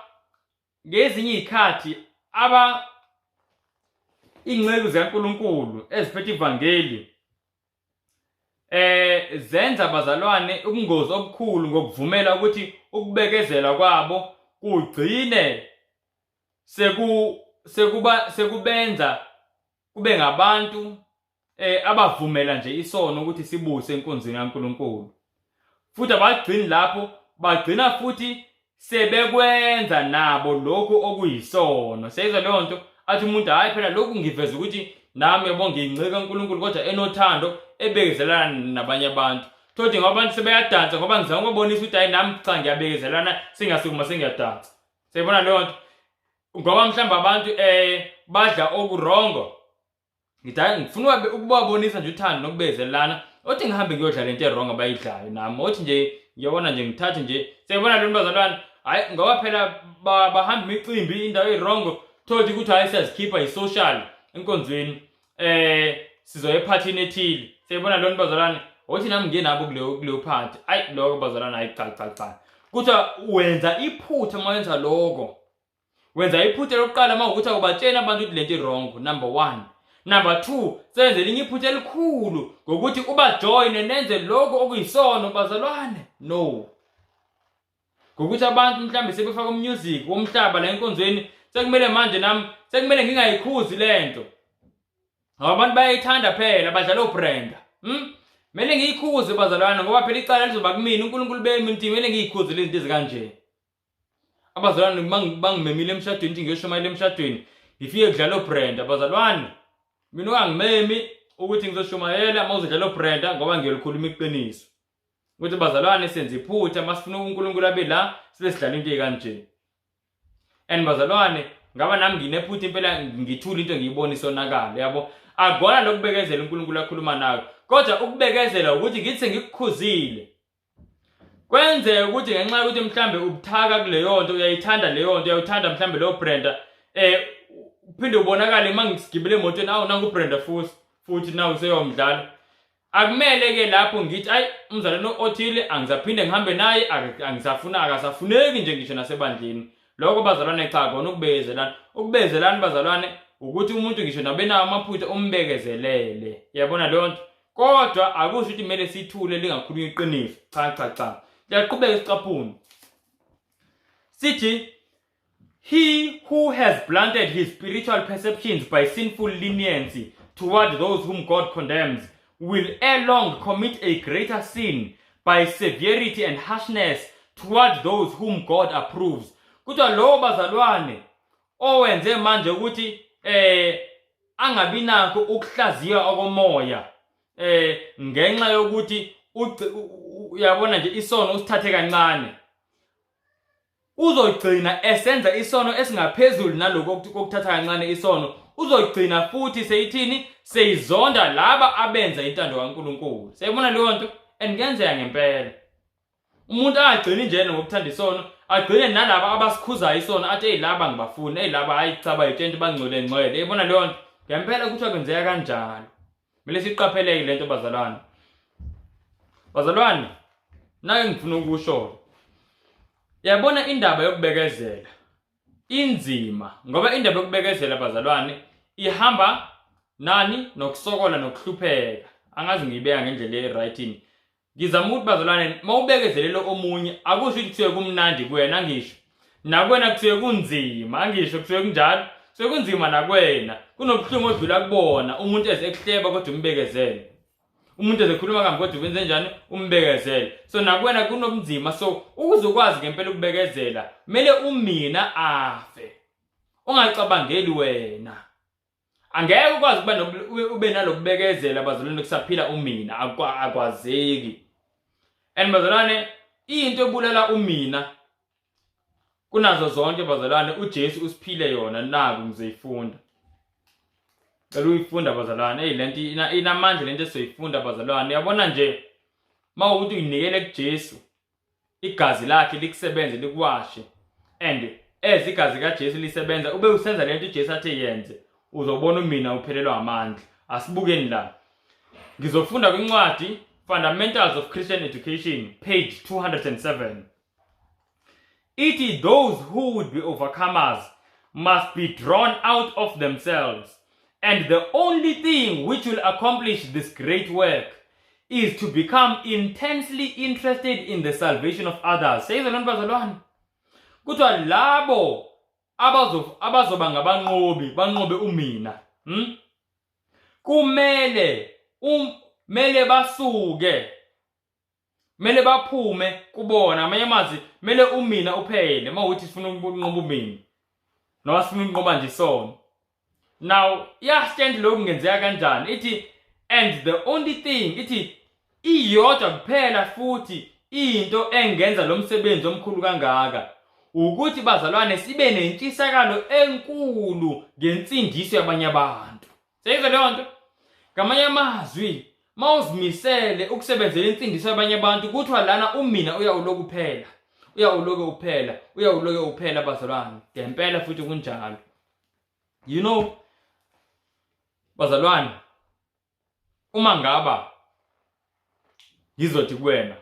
ngezinye izikhathi aba inceku zikaNkulunkulu eziphethe ivangeli eh zenza bazalwane ubungozi obukhulu ngokuvumela ukuthi ukubekezela kwabo kugcine seku sekuba sekubenza kube ngabantu eh abavumela nje isono ukuthi sibuse enkonzweni kaNkuluNkulu futhi abagcini lapho bagcina futhi sebekwenza nabo lokhu okuyisono seyizwa leyo nto athi umuntu hhayi phela lokhu ngiveza ukuthi nami yabo ngiyincika uNkulunkulu kodwa enothando ebekezelana nabanye abantu thothi ngoba abantu sebeyadansa ngoba ngizama ukubabonisa ukuthi hhayi nami cha ngiyabekezelana singasukuma sengiyadansa seyibona leyo nto ngoba mhlawumbe abantu um badla okurongo ngithi hayi ngifuna ukubabonisa nje uthando nokubezelana othi ngihambe ngiyodla lento erong abayidlayo nami othi nje ngiyabona nje ngithathe nje siyabona lento bazalwane hayi ngoba phela bahamba imicimbi indawo erongo thothi ukuthi hayi siyazikhipha yi-social enkonzweni eh sizoya ephathini ethile siyabona lona bazalwane othi nami ngiye nabo kuleyo kuleyo phathi ayi lokho bazalwane hayi cha cha cha kuthiwa wenza iphutha uma wenza lokho Wenza iphutha lokuqala uma ukuthi awubatsheni abantu ukuthi lento i-wrong, number one. Number two, senze elinye iphutha elikhulu ngokuthi ubajoyine nenze lokho okuyisono bazalwane. No. Ngokuthi abantu mhlawumbe sebefaka umusic womhlaba la enkonzweni, sekumele manje nami sekumele ngingayikhuzi lento. Ngoba abantu bayayithanda phela badlala oBrenda. Kumele ngiyikhuze bazalwane ngoba phela icala lizoba kumina uNkulunkulu bemi nti kumele ngiyikhuze lezi zinto ezikanje. Abazalwane bangimemile emshadweni ukuthi ngiyoshumayela emshadweni ngifike kudlala oBrenda abazalwane mina ungangimemi ukuthi ngizoshumayela uma uzodlala oBrenda ngoba ngiyolikhuluma iqiniso ukuthi bazalwane senza iphutha masifuna uNkulunkulu abe la sibe sidlala into ekanje and bazalwane ngaba nami nginephutha impela ngithula into ngiyibona isonakala yabo akona lokubekezela uNkulunkulu akhuluma nawe kodwa ukubekezela ukuthi ngithi sengikukhuzile. Kwenzeka ukuthi ngenxa yokuthi mhlambe ubuthaka kuleyo nto, uyayithanda leyo nto, uyawuthanda mhlambe leyo Brenda, uphinde ubonakale uma ngisigibele emotweni, awu nangu uBrenda futhi nawu useyomdlala. Akumele ke lapho ngithi ayi umzalwane othile angisaphinde ngihambe naye, angisafuna, akasafuneki nje ngisho nasebandleni. Lokho bazalwane cha kona ukubekezelana. Ukubekezelana bazalwane ukuthi umuntu ngisho nabenawo amaphutha umbekezelele. Uyabona leyo nto? Kodwa akusho ukuthi kumele sithule lingakhulunywa iqiniso. Cha cha cha. Liyaqhubeka isicaphuno. Sithi he who has blunted his spiritual perceptions by sinful leniency toward those whom God condemns will ere long commit a greater sin by severity and harshness toward those whom God approves. Kuthiwa lowo bazalwane owenze manje ukuthi angabi nakho ukuhlaziya okomoya ngenxa yokuthi uyabona nje isono usithathe kancane, uzogcina esenza isono esingaphezulu naloko kokuthatha kancane isono. Uzogcina futhi seyithini, seyizonda laba abenza intando kaNkulunkulu. Siyayibona leyo nto, and kuyenzeka ngempela. Umuntu angagcini nje ngokuthanda isono, agcine nalaba abasikhuzayo isono, athi hey laba ngibafuni, hey laba hayi cha bayitshenta bangcwele ngcwele. Yayibona leyo nto ngempela kuthiwa kwenzeka kanjalo. Kumele siqapheleke lento bazalwane. Bazalwane, naye ngifuna ukusho. Yabona indaba yokubekezela inzima, ngoba indaba yokubekezela bazalwane ihamba nani nokusokola nokuhlupheka. Angazi ngiyibeka ngendlela e-right. Ngizama ukuthi bazalwane mawubekezelele omunye akusho ukuthi kuthiwe kumnandi kuwena, angisho nakuwena kuthiwe kunzima, angisho kuthiwe kunjalo, kuthiwe kunzima nakuwena, kunobuhlungu odlula kubona umuntu eze ekuhleba kodwa umbekezele, umuntu ezekhuluma kambi kodwa ubenze njani, umbekezele. So nakuwena kunobunzima. So ukuze ukwazi ngempela ukubekezela kumele umina afe, ungacabangeli wena. Angeke ukwazi ukuba ube nalokubekezela bazalwane kusaphila umina, akwazeki. And bazalwane, into ebulala umina kunazo zonke bazalwane uJesu usiphile yona, naku ngizoyifunda. Cela uyifunda bazalwane, hey lento inamandla lento esizoyifunda bazalwane. Uyabona nje mawukuthi uyinikele kuJesu, igazi lakhe likusebenze likuwashe, and as igazi kaJesu lisebenza ube usenza lento uJesu athe yenze, uzobona umina uphelelwa amandla. Asibukeni la. Ngizofunda kwincwadi Fundamentals of Christian Education, page 207. Ithi those who would be overcomers must be drawn out of themselves, and the only thing which will accomplish this great work is to become intensely interested in the salvation of others. Seyizwa lento bazalwane? Kuthiwa labo abazoba ngabanqobi, banqobe umina. Kumele mele basuke, mele baphume kubona. Amanye amazwi, mele umina uphele mawuthi sifuna ukunqoba umina noma sifuna ukunqoba nje isono. Now iyastand lokhu kungenzeka kanjani? Ithi and the only thing, ithi iyodwa kuphela futhi into engenza lo msebenzi omkhulu kangaka ukuthi bazalwane sibe nentshisakalo enkulu ngensindiso yabanye abantu. Seyizwa leyo nto? Ngamanye amazwi, mawuzimisele ukusebenzela insindiso yabanye abantu, kuthiwa lana umina uyawuloku uphela, uyawuloke uphela, uyawuloke uphela bazalwane. Ngempela futhi kunjalo. You know bazalwane, uma ngaba ngizothi kuwena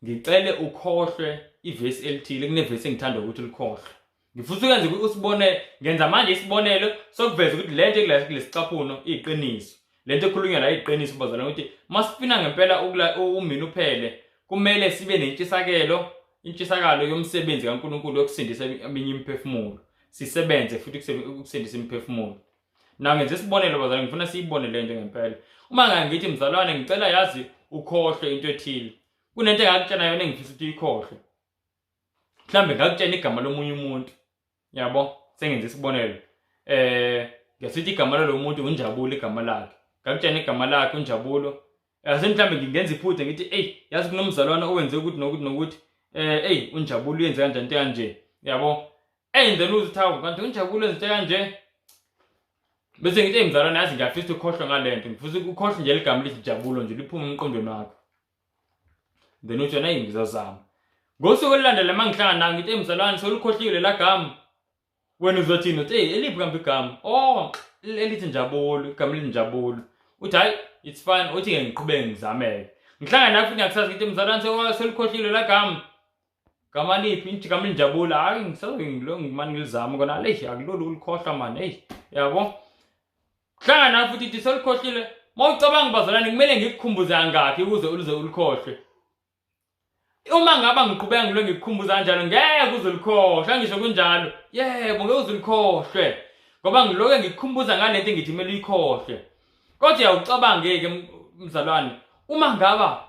ngicele ukhohlwe ivesi elithile, kunevesi engithanda ukuthi ulikhohlwe, ngifisa ukwenza ukuthi usibone, ngenza manje isibonelo sokuveza ukuthi le nto kulesicaphuno iyiqiniso, le nto ekhulunywa la iyiqiniso bazalwane, ukuthi masifuna ngempela umina uphele, kumele sibe nentshisakelo, intshisakalo yomsebenzi kaNkulunkulu yokusindisa eminye imiphefumulo, sisebenze futhi ukusindisa imiphefumulo. Na ngenza isibonelo bazalwane, ngifuna siyibone le nto ngempela. Uma ngithi mzalwane ngicela yazi ukhohlwe into ethile, kunento engakutshena yona engifisa ukuthi uyikhohlwe, mhlambe ngakutshena igama lomunye umuntu, yabo, sengenza isibonelo, ngiyasithi igama lalo muntu uNjabulo, igama lakhe, ngakutshena igama lakhe uNjabulo, ase mhlambe ngingenza iphutha ngithi ey yazi kunomzalwane owenze ukuthi nokuthi nokuthi, ey uNjabulo uyenze kanjani into kanje, yabo, ey then uthi hawu kanti uNjabulo wenze into kanje, bese ngithi ey mzalwane yazi ngiyafisa ukukhohlwa ngale nto, ngifisa ukukhohlwa nje ligama lithi Njabulo nje liphume emqondweni wakho. Then uthi wena, ngizozama. Ngosuku olulandela uma ngihlangana nawe ngithi, mzalwane, solukhohliwe lela gama. Wena uzothini? Uthi, hey, eliphi kambe igama? Oh, elithi njabulo, igama elithi njabulo. Uthi hayi, it's fine. Uthi-ke ngiqhubeke ngizameke. Ngihlangana nawe futhi ngakusasa ngithi, mzalwane, selikhohliwe lela gama. Gama liphi? Ngithi igama linjabulo. Hayi, ngisazoke ngimane ngilizame kona. Leyi, akulula ukulikhohlwa mani. Eyi, yabo. Hlangana nawe futhi ithi selikhohlile. Uma ucabanga bazalwane kumele ngikukhumbuze kangakhi ukuze uze ulikhohlwe. Uma ngaba ngiqhubeka ngilo ngikukhumbuza kanjalo ngeke uze ulikhohlwe, angisho kunjalo. Yebo, ngeke uze ulikhohlwe. Ngoba ngiloke ngikukhumbuza ngalento engithi kumele uyikhohlwe. Kodwa uyawucabangeke mzalwane, uma ngaba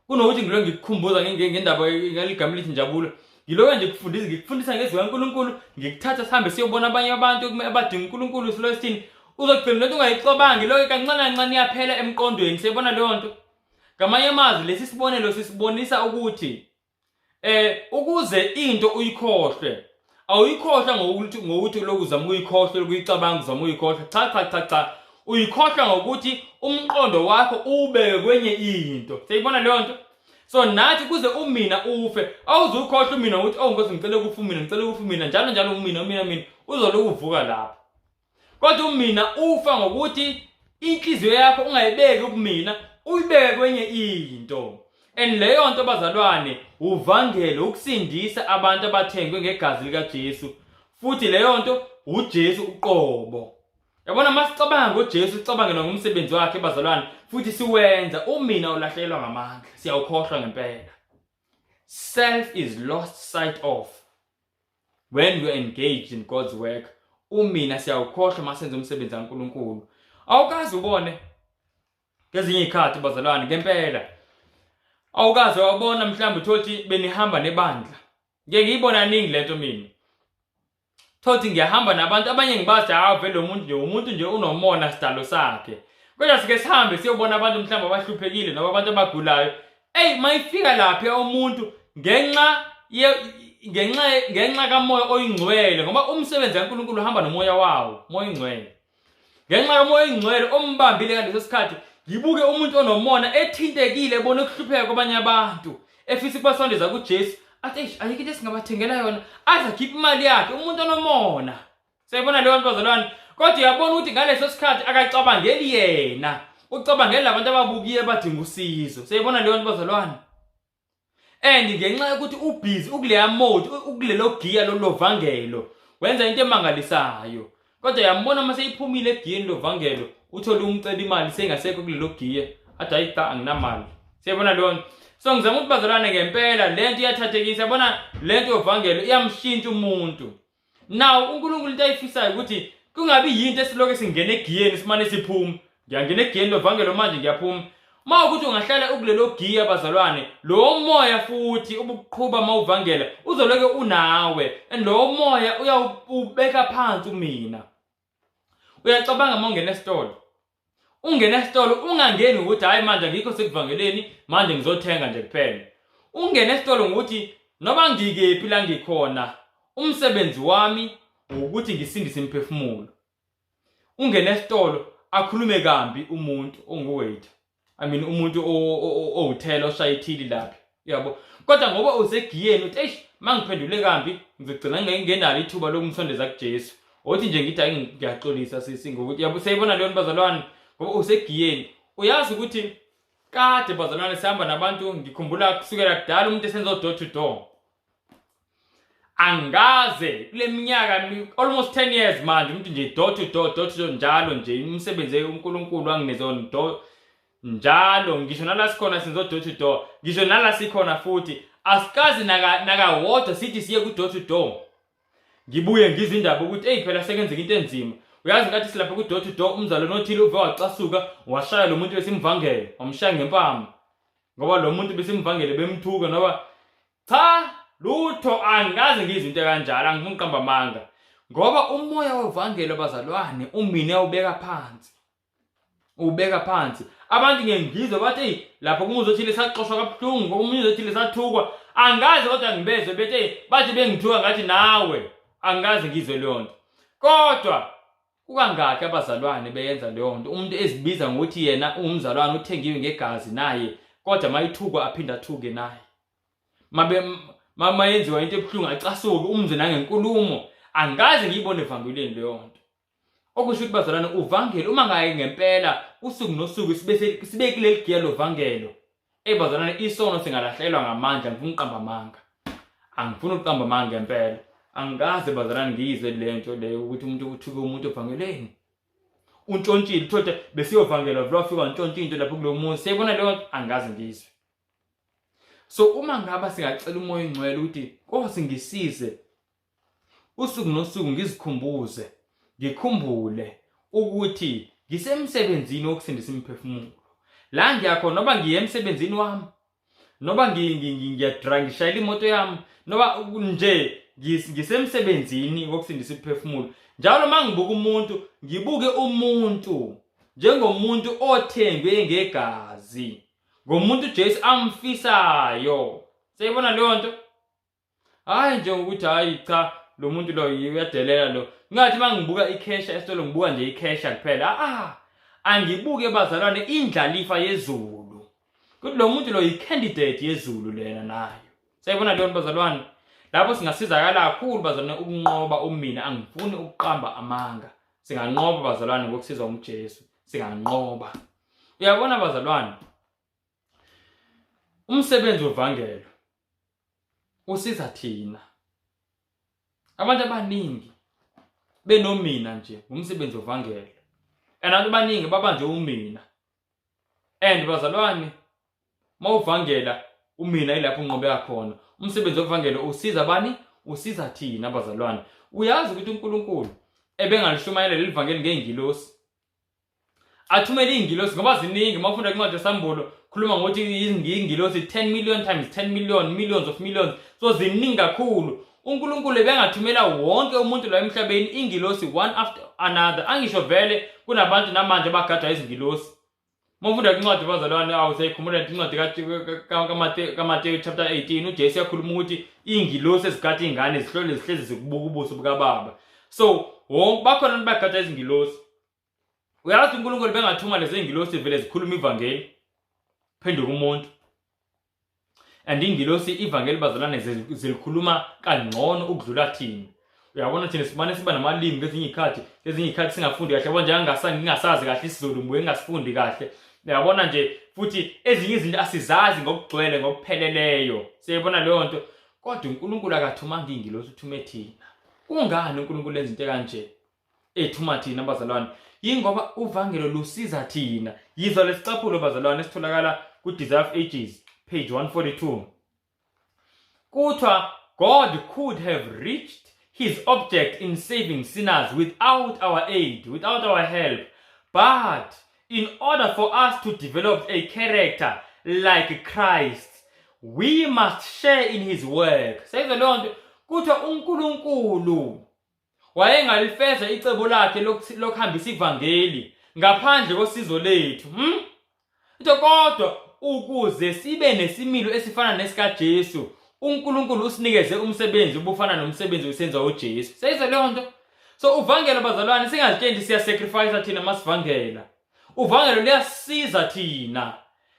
kunokuthi ngiloke ngikukhumbuza ngendaba ngaligama elithi njabulo, ngiloke nje kufundisa ngikufundisa ngezwi kaNkulunkulu, ngikuthatha sihambe siyobona abanye abantu abadinga uNkulunkulu, siloke sithini, uzogcina lento ungayicabangi, loke kancane kancane iyaphela emqondweni. Siyibona leyo nto. Ngamanye amazwi lesi sibonelo sisibonisa ukuthi ukuze into uyikhohlwe, awuyikhohlwa ngokuthi lokhu uzama ukuyikhohlwa, ukuyicabanga uzama ukuyikhohlwa. Cha cha cha cha, uyikhohlwa ngokuthi umqondo wakho ubeke kwenye into. Siyibona leyo nto. So nathi kuze umina ufe, awuzukhohlwa umina ukuthi oh Nkosi ngicela ukufa umina, ngicela ukufa umina, njalo njalo umina umina umina, uzoloku uvuka lapho. Kodwa umina ufa ngokuthi inhliziyo yakho ungayibeki kumina, uyibeke kwenye into. And leyo nto bazalwane uvangelo, ukusindisa abantu abathengwe ngegazi likaJesu. Futhi leyo nto uJesu uqobo. Yabona masicabanga ngoJesu, sicabange ngomsebenzi wakhe bazalwane, futhi siwenza, umina ulahlekelwa ngamandla, siyawukhohlwa ngempela. Self is lost sight of when we are engaged in God's work. Umina siyawukhohlwa masenza umsebenzi kaNkulunkulu. Awukaze ubone ngezinye izikhathi bazalwane ngempela, awukaze wabona mhlawumbe uthothi benihamba nebandla. Ngeke ngiyibona kaningi lento mina. Thothi ngiyahamba nabantu abanye ngibazi, hawu vele lo muntu nje umuntu nje unomona sidalo sakhe. Kodwa sike sihambe siyobona abantu mhlawumbe abahluphekile noma abantu abagulayo. Ey, mayifika lapha umuntu ngenxa kaMoya oyingcwele, ngoba umsebenzi kaNkulunkulu uhamba nomoya wawo, uMoya oyingcwele. Ngenxa kaMoya oyingcwele ombambile ngaleso sikhathi, ngibuke umuntu onomona ethintekile, ebona ukuhlupheka kwabanye abantu, efisa ukubasondeza kuJesu, athi eish, ayikho into esingabathengela yona, aze akhiphe imali yakhe, umuntu onomona. Siyayibona leyo nto bazalwane. Kodwa uyabona ukuthi ngaleso sikhathi akacabangeli yena, ucabangela abantu ababukiye abadinga usizo. Siyayibona leyo nto bazalwane. And ngenxa yokuthi ubhizi ukuleya mode, ukulelo giya lolovangelo, wenza into emangalisayo. Kodwa uyambona uma seyiphumile egiyeni lovangelo, uthole umcela imali seyingasekho kulelo giya, athi hayi cha anginamali. Siyabona leyo nto. So ngizama ukuthi bazalwane ngempela le nto iyathathekisa, yabona le nto yovangelo iyamshintsha umuntu. Now uNkulunkulu into ayifisayo ukuthi kungabi yinto esiloke singena egiyeni simane siphuma. Ngiyangena egiyeni lovangelo manje ngiyaphuma. Uma ukuthi ungahlala ukulelo giya bazalwane, lowo moya futhi ubuqhuba mawuvangela uzoloke unawe, and lowo moya uyawubeka phansi umina. Uyacabanga uma ungena esitolo, ungena esitolo ungangeni ukuthi hayi manje angikho sekuvangeleni, manje ngizothenga nje kuphela. Ungena esitolo ngokuthi noma ngikephi la ngikhona, umsebenzi wami ukuthi ngisindise imiphefumulo. Ungena esitolo akhulume kambi umuntu onguwaiter, I mean umuntu owuthela oshaya ithili lapha, uyabo. Kodwa ngoba usegiyeni uthi eish, mangiphendule kambi ngizogcina ngingenalo ithuba lokumsondeza kuJesu. Othi nje ngithi hayi ngiyaxolisa sisi ngokuthi yabo. Siyayibona leyo bazalwane, ngoba usegiyeni. Uyazi ukuthi kade bazalwane sihamba nabantu, ngikhumbula kusukela kudala umuntu esenza door to door. Angaze kule minyaka almost 10 years manje umuntu nje door to door, door to door njalo nje umsebenzi uNkulunkulu angineze on door njalo, ngisho nala sikhona senza door to door, ngisho nala sikhona futhi asikazi nakawodwa sithi siye ku door to door. Ngibuye ngizwe indaba ukuthi hey phela sekenzeka into enzima. Uyazi ngathi silapha ku door to door, umzalwane othile uve wacasuka washaya lo muntu besimvangele, wamshaya ngempama. Ngoba lo muntu besimvangele bemthuka noba cha lutho, angikaze ngizwe into kanjalo, angifuni uqamba amanga. Ngoba umoya wevangelo bazalwane umina ubeka phansi. Ubeka phansi. Abantu ngeke ngizwe bathi hey lapho kumuzi othile saxoshwa kabuhlungu, kumuzi othile sathukwa. Angazi kodwa ngibezwe bethi hey bathi bengithuka ngathi nawe, angikaze ngizwe leyo nto. Kodwa kukangaki abazalwane beyenza leyo nto, umuntu ezibiza ngokuthi yena ungumzalwane uthengiwe ngegazi naye Kodwa mayithukwa aphinde athuke naye. Mabe mama yenziwa into ebuhlungu acasuke umze nangenkulumo. Angikaze ngiyibone evangelweni leyo nto. Okusho ukuthi bazalwane uvangelo uma ngaye ngempela usuku nosuku sibe sibe kuleli giya lovangelo. Ey bazalwane isono singalahlelwa ngamandla ngifuna uqamba amanga. Angifuni ukuqamba amanga ngempela. Angikaze bazalwane ngiyizwe le nto leyo ukuthi umuntu uthuke umuntu evangelweni. Untshontshile uthole besiyovangelwa vele wafika wantshontsha into lapho kulo muzi. Siyayibona leyo nto angikaze ngiyizwe. So uma ngaba singacela umoya ongcwele ukuthi Nkosi ngisize usuku nosuku ngizikhumbuze ngikhumbule ukuthi ngisemsebenzini wokusindisa imiphefumulo la ngiyakhona noba ngiye emsebenzini wami noba ngiyadrive ngishayela imoto yami noba nje ngisemsebenzini wokusindisa imiphefumulo njalo uma ngibuka umuntu ngibuke umuntu njengomuntu othengwe ngegazi ngomuntu uJesu amfisayo seyibona leyo nto Hayi nje ukuthi hayi cha lo muntu lo uyadelela lo. Ngathi mangibuka ikhesha esitolo ngibuka nje ikhesha kuphela. Ah, angibuke bazalwane indlalifa yezulu. Kuthi lo muntu lo yi-candidate yezulu lena nayo. Sayibona leyo bazalwane. Lapho singasizakala kakhulu bazalwane ukunqoba umina angifuni ukuqamba amanga. Singanqoba bazalwane ngokusizwa nguJesu. Singanqoba. Uyabona bazalwane? Umsebenzi wevangelo usiza thina. Abantu abaningi benomina nje ngumsebenzi wevangelo. And abantu abaningi babanjwe umina. And bazalwane mawuvangela umina ilapho unqobeka khona. Umsebenzi wevangelo usiza bani? Usiza thina bazalwane. Uyazi ukuthi uNkulunkulu ebengalishumayela leli vangeli ngeengilosi athumele iy'ngilosi ngoba ziningi uma ufunda incwadi yesambulo khuluma ngokuthi iy'ngilosi 10 million times 10 million millions of millions so ziningi kakhulu uNkulunkulu ebengathumela wonke umuntu la emhlabeni ingilosi one after another angisho vele kunabantu namanje abagadwa izingilosi uma ufunda incwadi bazalwane awu seyikhumbula incwadi kaMateyu chapter 18 uJesu uyakhuluma ukuthi iy'ngilosi ezigada iy'ngane zihlole zihlezi zikubuka ubuso bukababa so wonke bakhona abantu bagada izingilosi Uyazi uNkulunkulu bengathuma lezi ngilosi vele zikhuluma ivangeli. Phenduka umuntu. And ingilosi ivangeli bazalwane zilikhuluma kangcono ukudlula thina. Uyabona thina simane siba namalimi ngezinye izikhathi, ngezinye izikhathi singafundi kahle. Yabona nje ngingasazi kahle isiZulu ngibuye ngingasifundi kahle. Uyabona nje futhi ezinye izinto asizazi ngokugcwele ngokupheleleyo. Siyayibona leyo nto. Kodwa uNkulunkulu akathumanga ingilosi uthume thina. Kungani uNkulunkulu enza into kanje? Ethuma thina bazalwane yingoba uvangelo lusiza thina. Yizwa lesicaphulo bazalwane esitholakala ku-Desire of Ages page 142. Kuthiwa God could have reached his object in saving sinners without our aid, without our help. But in order for us to develop a character like Christ, we must share in his work. Seyizwe leyo nto kuthiwa uNkulunkulu wayengalifeza icebo lakhe lokuhambisa ivangeli ngaphandle kosizo lethu Into kodwa ukuze sibe nesimilo esifana nesikaJesu uNkulunkulu usinikeze umsebenzi ubufana nomsebenzi osenziwa uJesu seyizwe leyo nto so uvangelo bazalwane singazitsheli siya sacrifice thina masivangela uvangelo luyasiza thina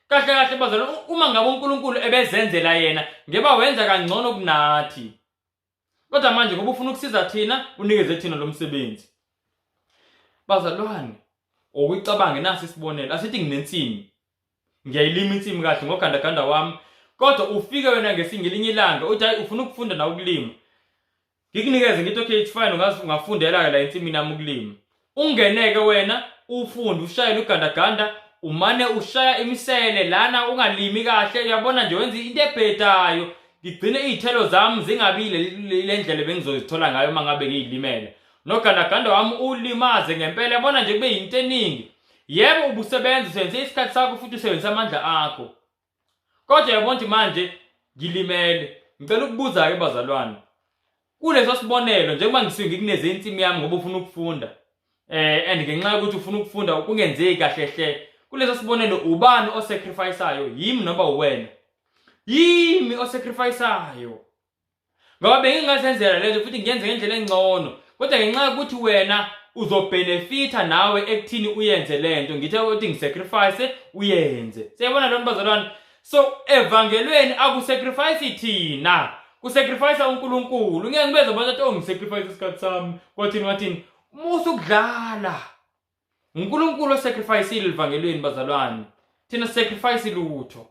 kahle kahle bazalwane uma ngabe uNkulunkulu ebezenzela yena ngeba wenza kangcono kunathi Kodwa manje ngoba ufuna ukusiza thina, unikeze thina lo msebenzi. Bazalwane, okuyicabange nasi isibonelo, asithi nginensimi. Ngiyayilima insimi kahle ngogandaganda wami, kodwa ufike wena ngesingelinye ilanga uthi hayi ufuna ukufunda nawe ukulima. Ngikunikeze ngithi okay it's fine ungafundela-ke la ensimini yami ukulima. Ungeneke wena ufunde ushayele ugandaganda umane ushaya imisele lana ungalimi kahle uyabona nje wenza into ebhedayo ngigcine iy'thelo zami zingabi le ndlela ebengizozithola ngayo uma ngabe ngiyilimele nogandaganda wami ulimaze ngempela yabona nje kube yinto eningi yebo ubusebenza usebenzise isikhathi sakho futhi usebenzise amandla akho kodwa yabona ukuthi manje ngilimele ngicela ukubuza-ke bazalwane kuleso sibonelo njengoba ngisuke ngikuneze insimi yami ngoba ufuna ukufunda eh and ngenxa yokuthi ufuna ukufunda kungenzeki kahle hle kuleso sibonelo ubani osacrificeayo yimi noma uwena yimi osacrificeayo ngoba bengingazenzela lezo futhi ngiyenze ngendlela engcono kodwa ngenxa yokuthi wena uzobenefitha nawe ekuthini uyenze lento ngithe ukuthi ngisacrifice uyenze siyabona lona bazalwane. So evangelweni akusacrifice thina, kusacrifice uNkulunkulu. Ngeke ngibeze abantu athi, oh, ngisacrifice isikhathi sami, kwathini wathini. Musa ukudlala. uNkulunkulu osacrificeile evangelweni, bazalwane. Thina sacrifice lutho,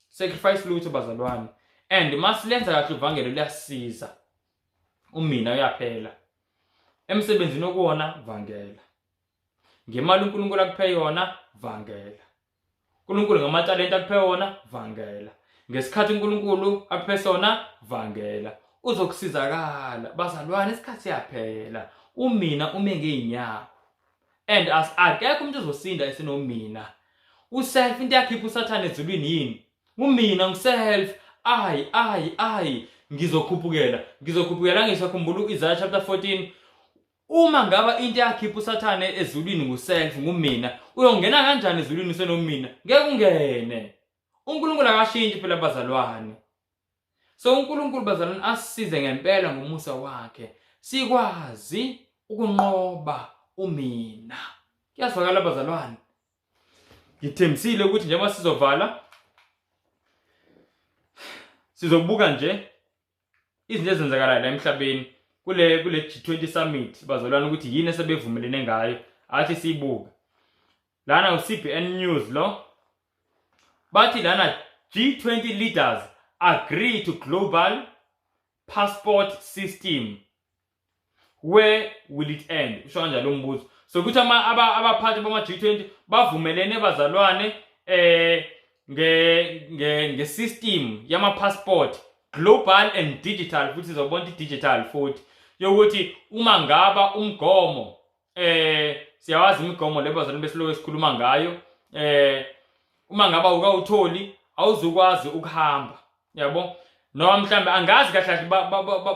sacrifice lutho, bazalwane. And masilenza kahle ivangelo, liyasiza, umina uyaphela. Emsebenzini okuwona, vangela. Ngemali uNkulunkulu akuphe yona, vangela. uNkulunkulu ngamatalenta akuphe wona, vangela. Ngesikhathi uNkulunkulu akuphe sona, vangela, uzokusizakala, bazalwane. Isikhathi siyaphela, umina ume ngeenyawo, and as akekho umuntu ozosinda esenomina, uself. Into yakhipha uSathane ezulwini yini? Ngumina, ngiself. Ayi, ayi, ayi, ngizokhuphukela, ngizokhuphukela. Ngisakhumbula uIsaiah chapter 14. Uma ngaba into yakhipha uSathane ezulwini nguself, ngumina, uyongena kanjani ezulwini usenomina? Ngeke ungene. UNkulunkulu akashintshi phela, bazalwane. So uNkulunkulu, bazalwane, asisize ngempela ngomusa wakhe, sikwazi ukunqoba umina. Kuyazwakala, bazalwane? Ngithembisile ukuthi njengoba sizovala, sizobuka nje izinto ezenzakalayo la emhlabeni kule G20 summit, bazalwane, ukuthi yini esebevumelene ngayo. Athi siyibuke lana, u-CBN News lo. Bathi lana, "G20 leaders agree to global passport system, where will it end?" Usho kanjalo umbuzo. So ukuthi abaphathi bama G20 bavumelene, bazalwane, nge nge nge system yama passport, global and digital futhi. Sizobona i-digital futhi, yokuthi uma ngaba umgomo, siyawazi imigomo le, bazalwane, besiloku esikhuluma ngayo, uma ngaba ukawutholi awuzukwazi ukuhamba, yabo, noma mhlambe angazi kahle kahle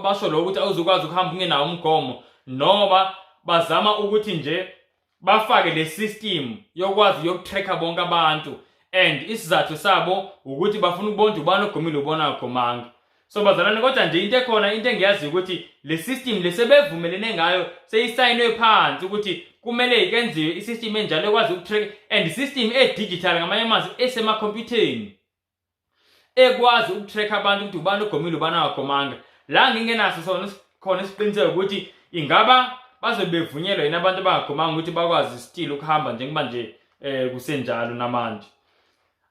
basho lokho ukuthi awuzukwazi ukuhamba ungenawo umgomo, noma bazama ukuthi nje bafake le system yokwazi yokutracker bonke abantu, and isizathu sabo ukuthi bafuna ukubona ukuthi ubani ogomile, ubona agomanga. So bazalwane, kodwa nje into ekhona, into engiyaziyo ukuthi le system lesebevumelene ngayo, seyisayinwe phansi ukuthi kumele ikenziwe isystem enjalo ekwazi ukutrack, and system e-digital, ngamanye amazwi esemakhompyutheni, ekwazi ukutrack abantu ukuthi ubani ogomile, ubani angagomanga. La ngingenaso sona khona isiqiniseko ukuthi ingaba bazobe bevunyelwa yini abantu abangagomanga ukuthi bakwazi still ukuhamba njengoba nje kusenjalo namanje.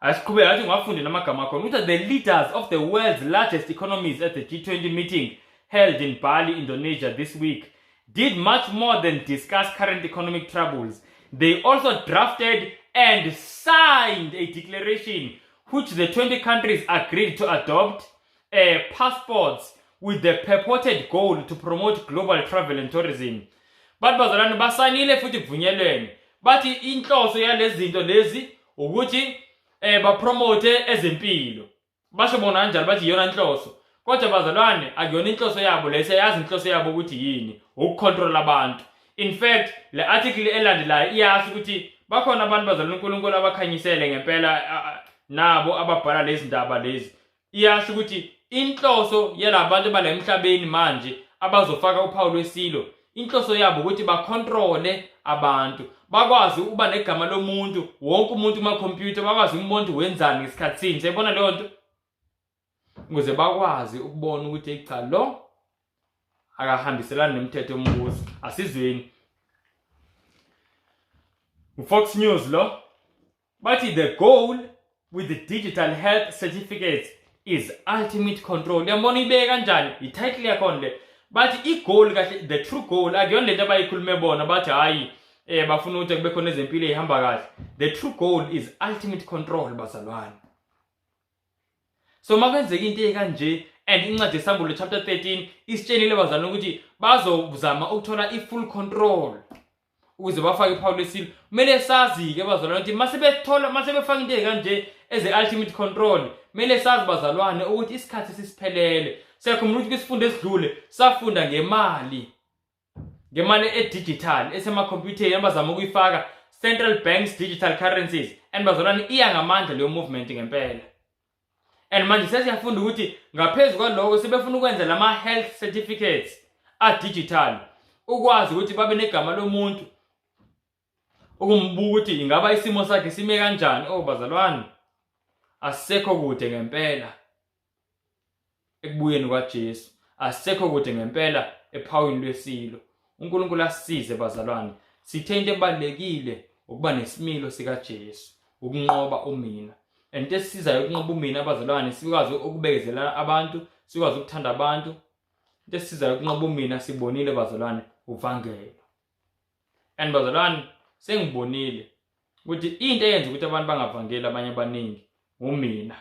Asiqhubeke, athi ngiwafunde namagama akhona ukuthi, "The leaders of the world's largest economies at the G20 meeting held in Bali, Indonesia this week did much more than discuss current economic troubles. They also drafted and signed a declaration which the 20 countries agreed to adopt passports with the purported goal to promote global travel and tourism." Bathi, bazalwane, basayinile futhi kuvunyelwene. Bathi inhloso yalezi zinto lezi ukuthi bapromote ezempilo. Basho bona kanjalo, bathi iyona inhloso. Kodwa bazalwane, akuyona inhloso yabo le, siyayazi inhloso yabo ukuthi yini, ukucontrol abantu. In fact, le article elandelayo iyasho ukuthi bakhona abantu, bazalwane, uNkulunkulu abakhanyisele ngempela, nabo ababhala lezi ndaba lezi. Iyasho ukuthi inhloso yalabantu bala emhlabeni manje abazofaka uphawu lwesilo, inhloso yabo ukuthi bacontrole abantu, bakwazi ukuba negama lomuntu, wonke umuntu kuma-computer, bakwazi umbona ukuthi wenzani ngesikhathi sini. Siyayibona leyo nto, ukuze bakwazi ukubona ukuthi cha, lo akahambiselani nemithetho yombuso. Asizweni uFox News lo. Bathi, "The goal with the digital health certificates is ultimate control." Uyambona ibeke kanjani i-title yakhona le? Bathi i-goal kahle, the true goal, akuyona lento abayikhulume bona, bathi hayi, bafuna ukuthi kube khona ezempilo ezihamba kahle. The true goal is ultimate control, bazalwane. So makwenzeka into ekanje, and incwadi yeSambulo chapter 13 isitshenile, bazalwane, ukuthi bazozama ukuthola i-full control ukuze bafake iphawu lesilo. Kumele sazi-ke, bazalwane, ukuthi mase bethola, mase befaka into ey'kanje eze-ultimate control, kumele sazi, bazalwane, ukuthi isikhathi sisiphelele. Siyakhumbula ukuthi kwisifundo esidlule safunda ngemali e-digital esemakhompyutheni abazama ukuyifaka, central banks digital currencies. And bazalwane, iya ngamandla leyo movement ngempela. And manje sesiyafunda ukuthi ngaphezu kwaloko sebefuna ukwenza lama-health certificates a-digital, ukwazi ukuthi babe negama lomuntu, ukumbuka ukuthi ingaba isimo sakhe sime kanjani. Oh bazalwane, Asisekho kude ngempela ekubuyeni kwaJesu, asisekho kude ngempela ephawini lwesilo. uNkulunkulu asisize bazalwane. Sithe into ebalulekile ukuba nesimilo sikaJesu, ukunqoba umina. And into esisizayo ukunqoba umina abazalwane, sikwazi ukubekezelana abantu, sikwazi ukuthanda abantu. Into esisizayo ukunqoba umina sibonile bazalwane, uvangelo. And bazalwane, sengibonile ukuthi into eyenza ukuthi abantu bangavangeli abanye abaningi ngumina,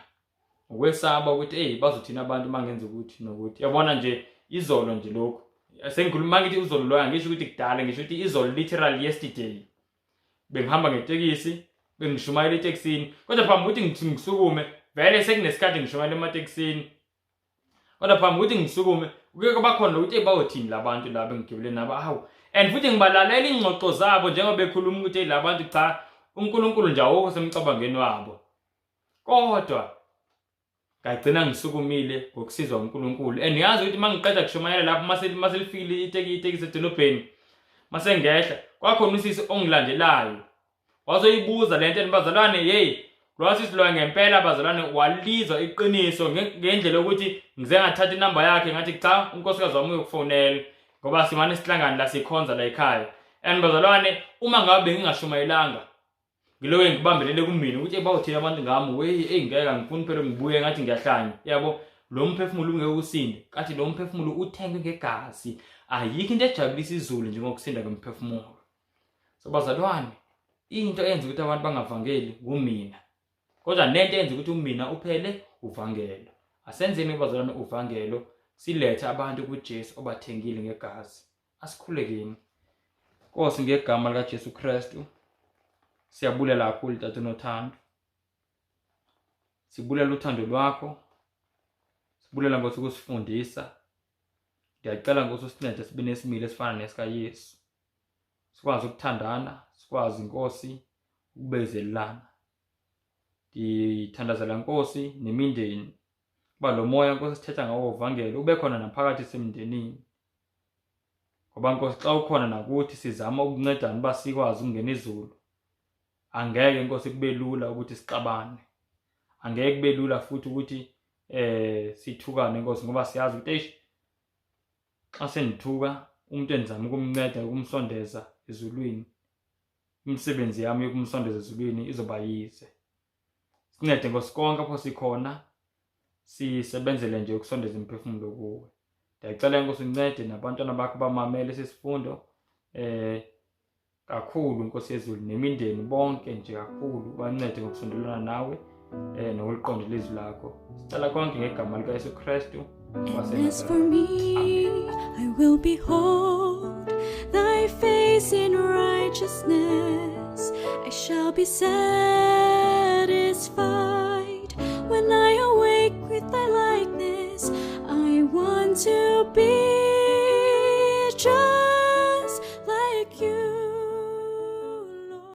ukwesaba ukuthi hey bazothina abantu mangenza ukuthi nokuthi. Yabona nje izolo nje lokhu sengikhuluma, ngithi izolo loya ngisho ukuthi kudala, ngisho ukuthi izolo literally yesterday bengihamba ngetekisi, bengishumayela etekisini, kodwa phambi ukuthi ngithi ngisukume vele sekunesikhathi ngishumayela ematekisini, kodwa phambi ukuthi ngisukume kuke kwaba khona ukuthi bayothini labantu laba engigibele nabo, awu. And futhi ngibalalela ingxoxo zabo njengoba bekhuluma ukuthi hey labantu cha, uNkulunkulu nje awukho semcabangeni wabo. Kodwa ngagcina ngisukumile ngokusizwa uNkulunkulu. And yazi ukuthi mangiqeda kushumayela lapho, mase lifikile itekisi edolobheni, mase ngehla kwakhona usisi ongilandelayo wazoyibuza lento. And bazalwane, hey, lo sisi lo ngempela bazalwane walizwa iqiniso ngendlela yokuthi ngize ngathatha inamba yakhe, ngathi cha, unkosikazi wami uyokufonela ngoba simane sihlangane la sikhonza la ekhaya. And bazalwane, uma ngabe bengingashumayelanga, ngiloke ngibambelele kumina ukuthi bawuthina abantu ngami, wey, hey, ngeke, angifuni phela ngibuye ngathi ngiyahlanya, yabo. Lo mphefumulo ungeke usinde, kathi lo mphefumulo uthengwe ngegazi. Ayikho into ejabulisa izulu njengokusinda kwemphefumulo. So bazalwane, into eyenza ukuthi abantu bangavangeli ngumina, kodwa nento eyenza ukuthi umina uphele uvangelo. Asenzeni bazalwane uvangelo, silethe abantu kuJesu obathengile ngegazi. Asikhulekeni. Nkosi, ngegama likaJesu Kristu, siyabulela kakhulu Tata onothando. Sibulela uthando lwakho, sibulela Nkosi ukusifundisa. Ngiyacela Nkosi usincede sibe nesimilo esifana nesikaYesu, sikwazi ukuthandana, sikwazi Nkosi ukubezelana. Ndithandazela Nkosi nemindeni kuba lo moya Nkosi sithetha ngawo uvangelo ube khona naphakathi semndenini, ngoba Nkosi xa ukhona nakuthi sizama ukuncedana uba sikwazi ukungena izulu. Angeke Nkosi kube lula ukuthi sixabane, angeke kube lula futhi ukuthi sithukane Nkosi, ngoba siyazi ukuthi eish, xa sendithuka umuntu endizama ukumnceda ukumsondeza ezulwini, imisebenzi yami yokumsondeza ezulwini izoba yize. Sincede Nkosi konke apho sikhona, sisebenzele nje ukusondeza imiphefumulo kuwe. Ndiyacela Nkosi uncede nabantwana bakho bamamele sisifundo kakhulu Nkosi yezulu, nemindeni bonke nje kakhulu, bancede ngokusondelana nawe nokuliqonda ilizwi lakho. Sicela konke ngegama likaYesu Kristu. And as for me, I will behold thy face in righteousness. I shall be satisfied when I awake with thy likeness. I want to be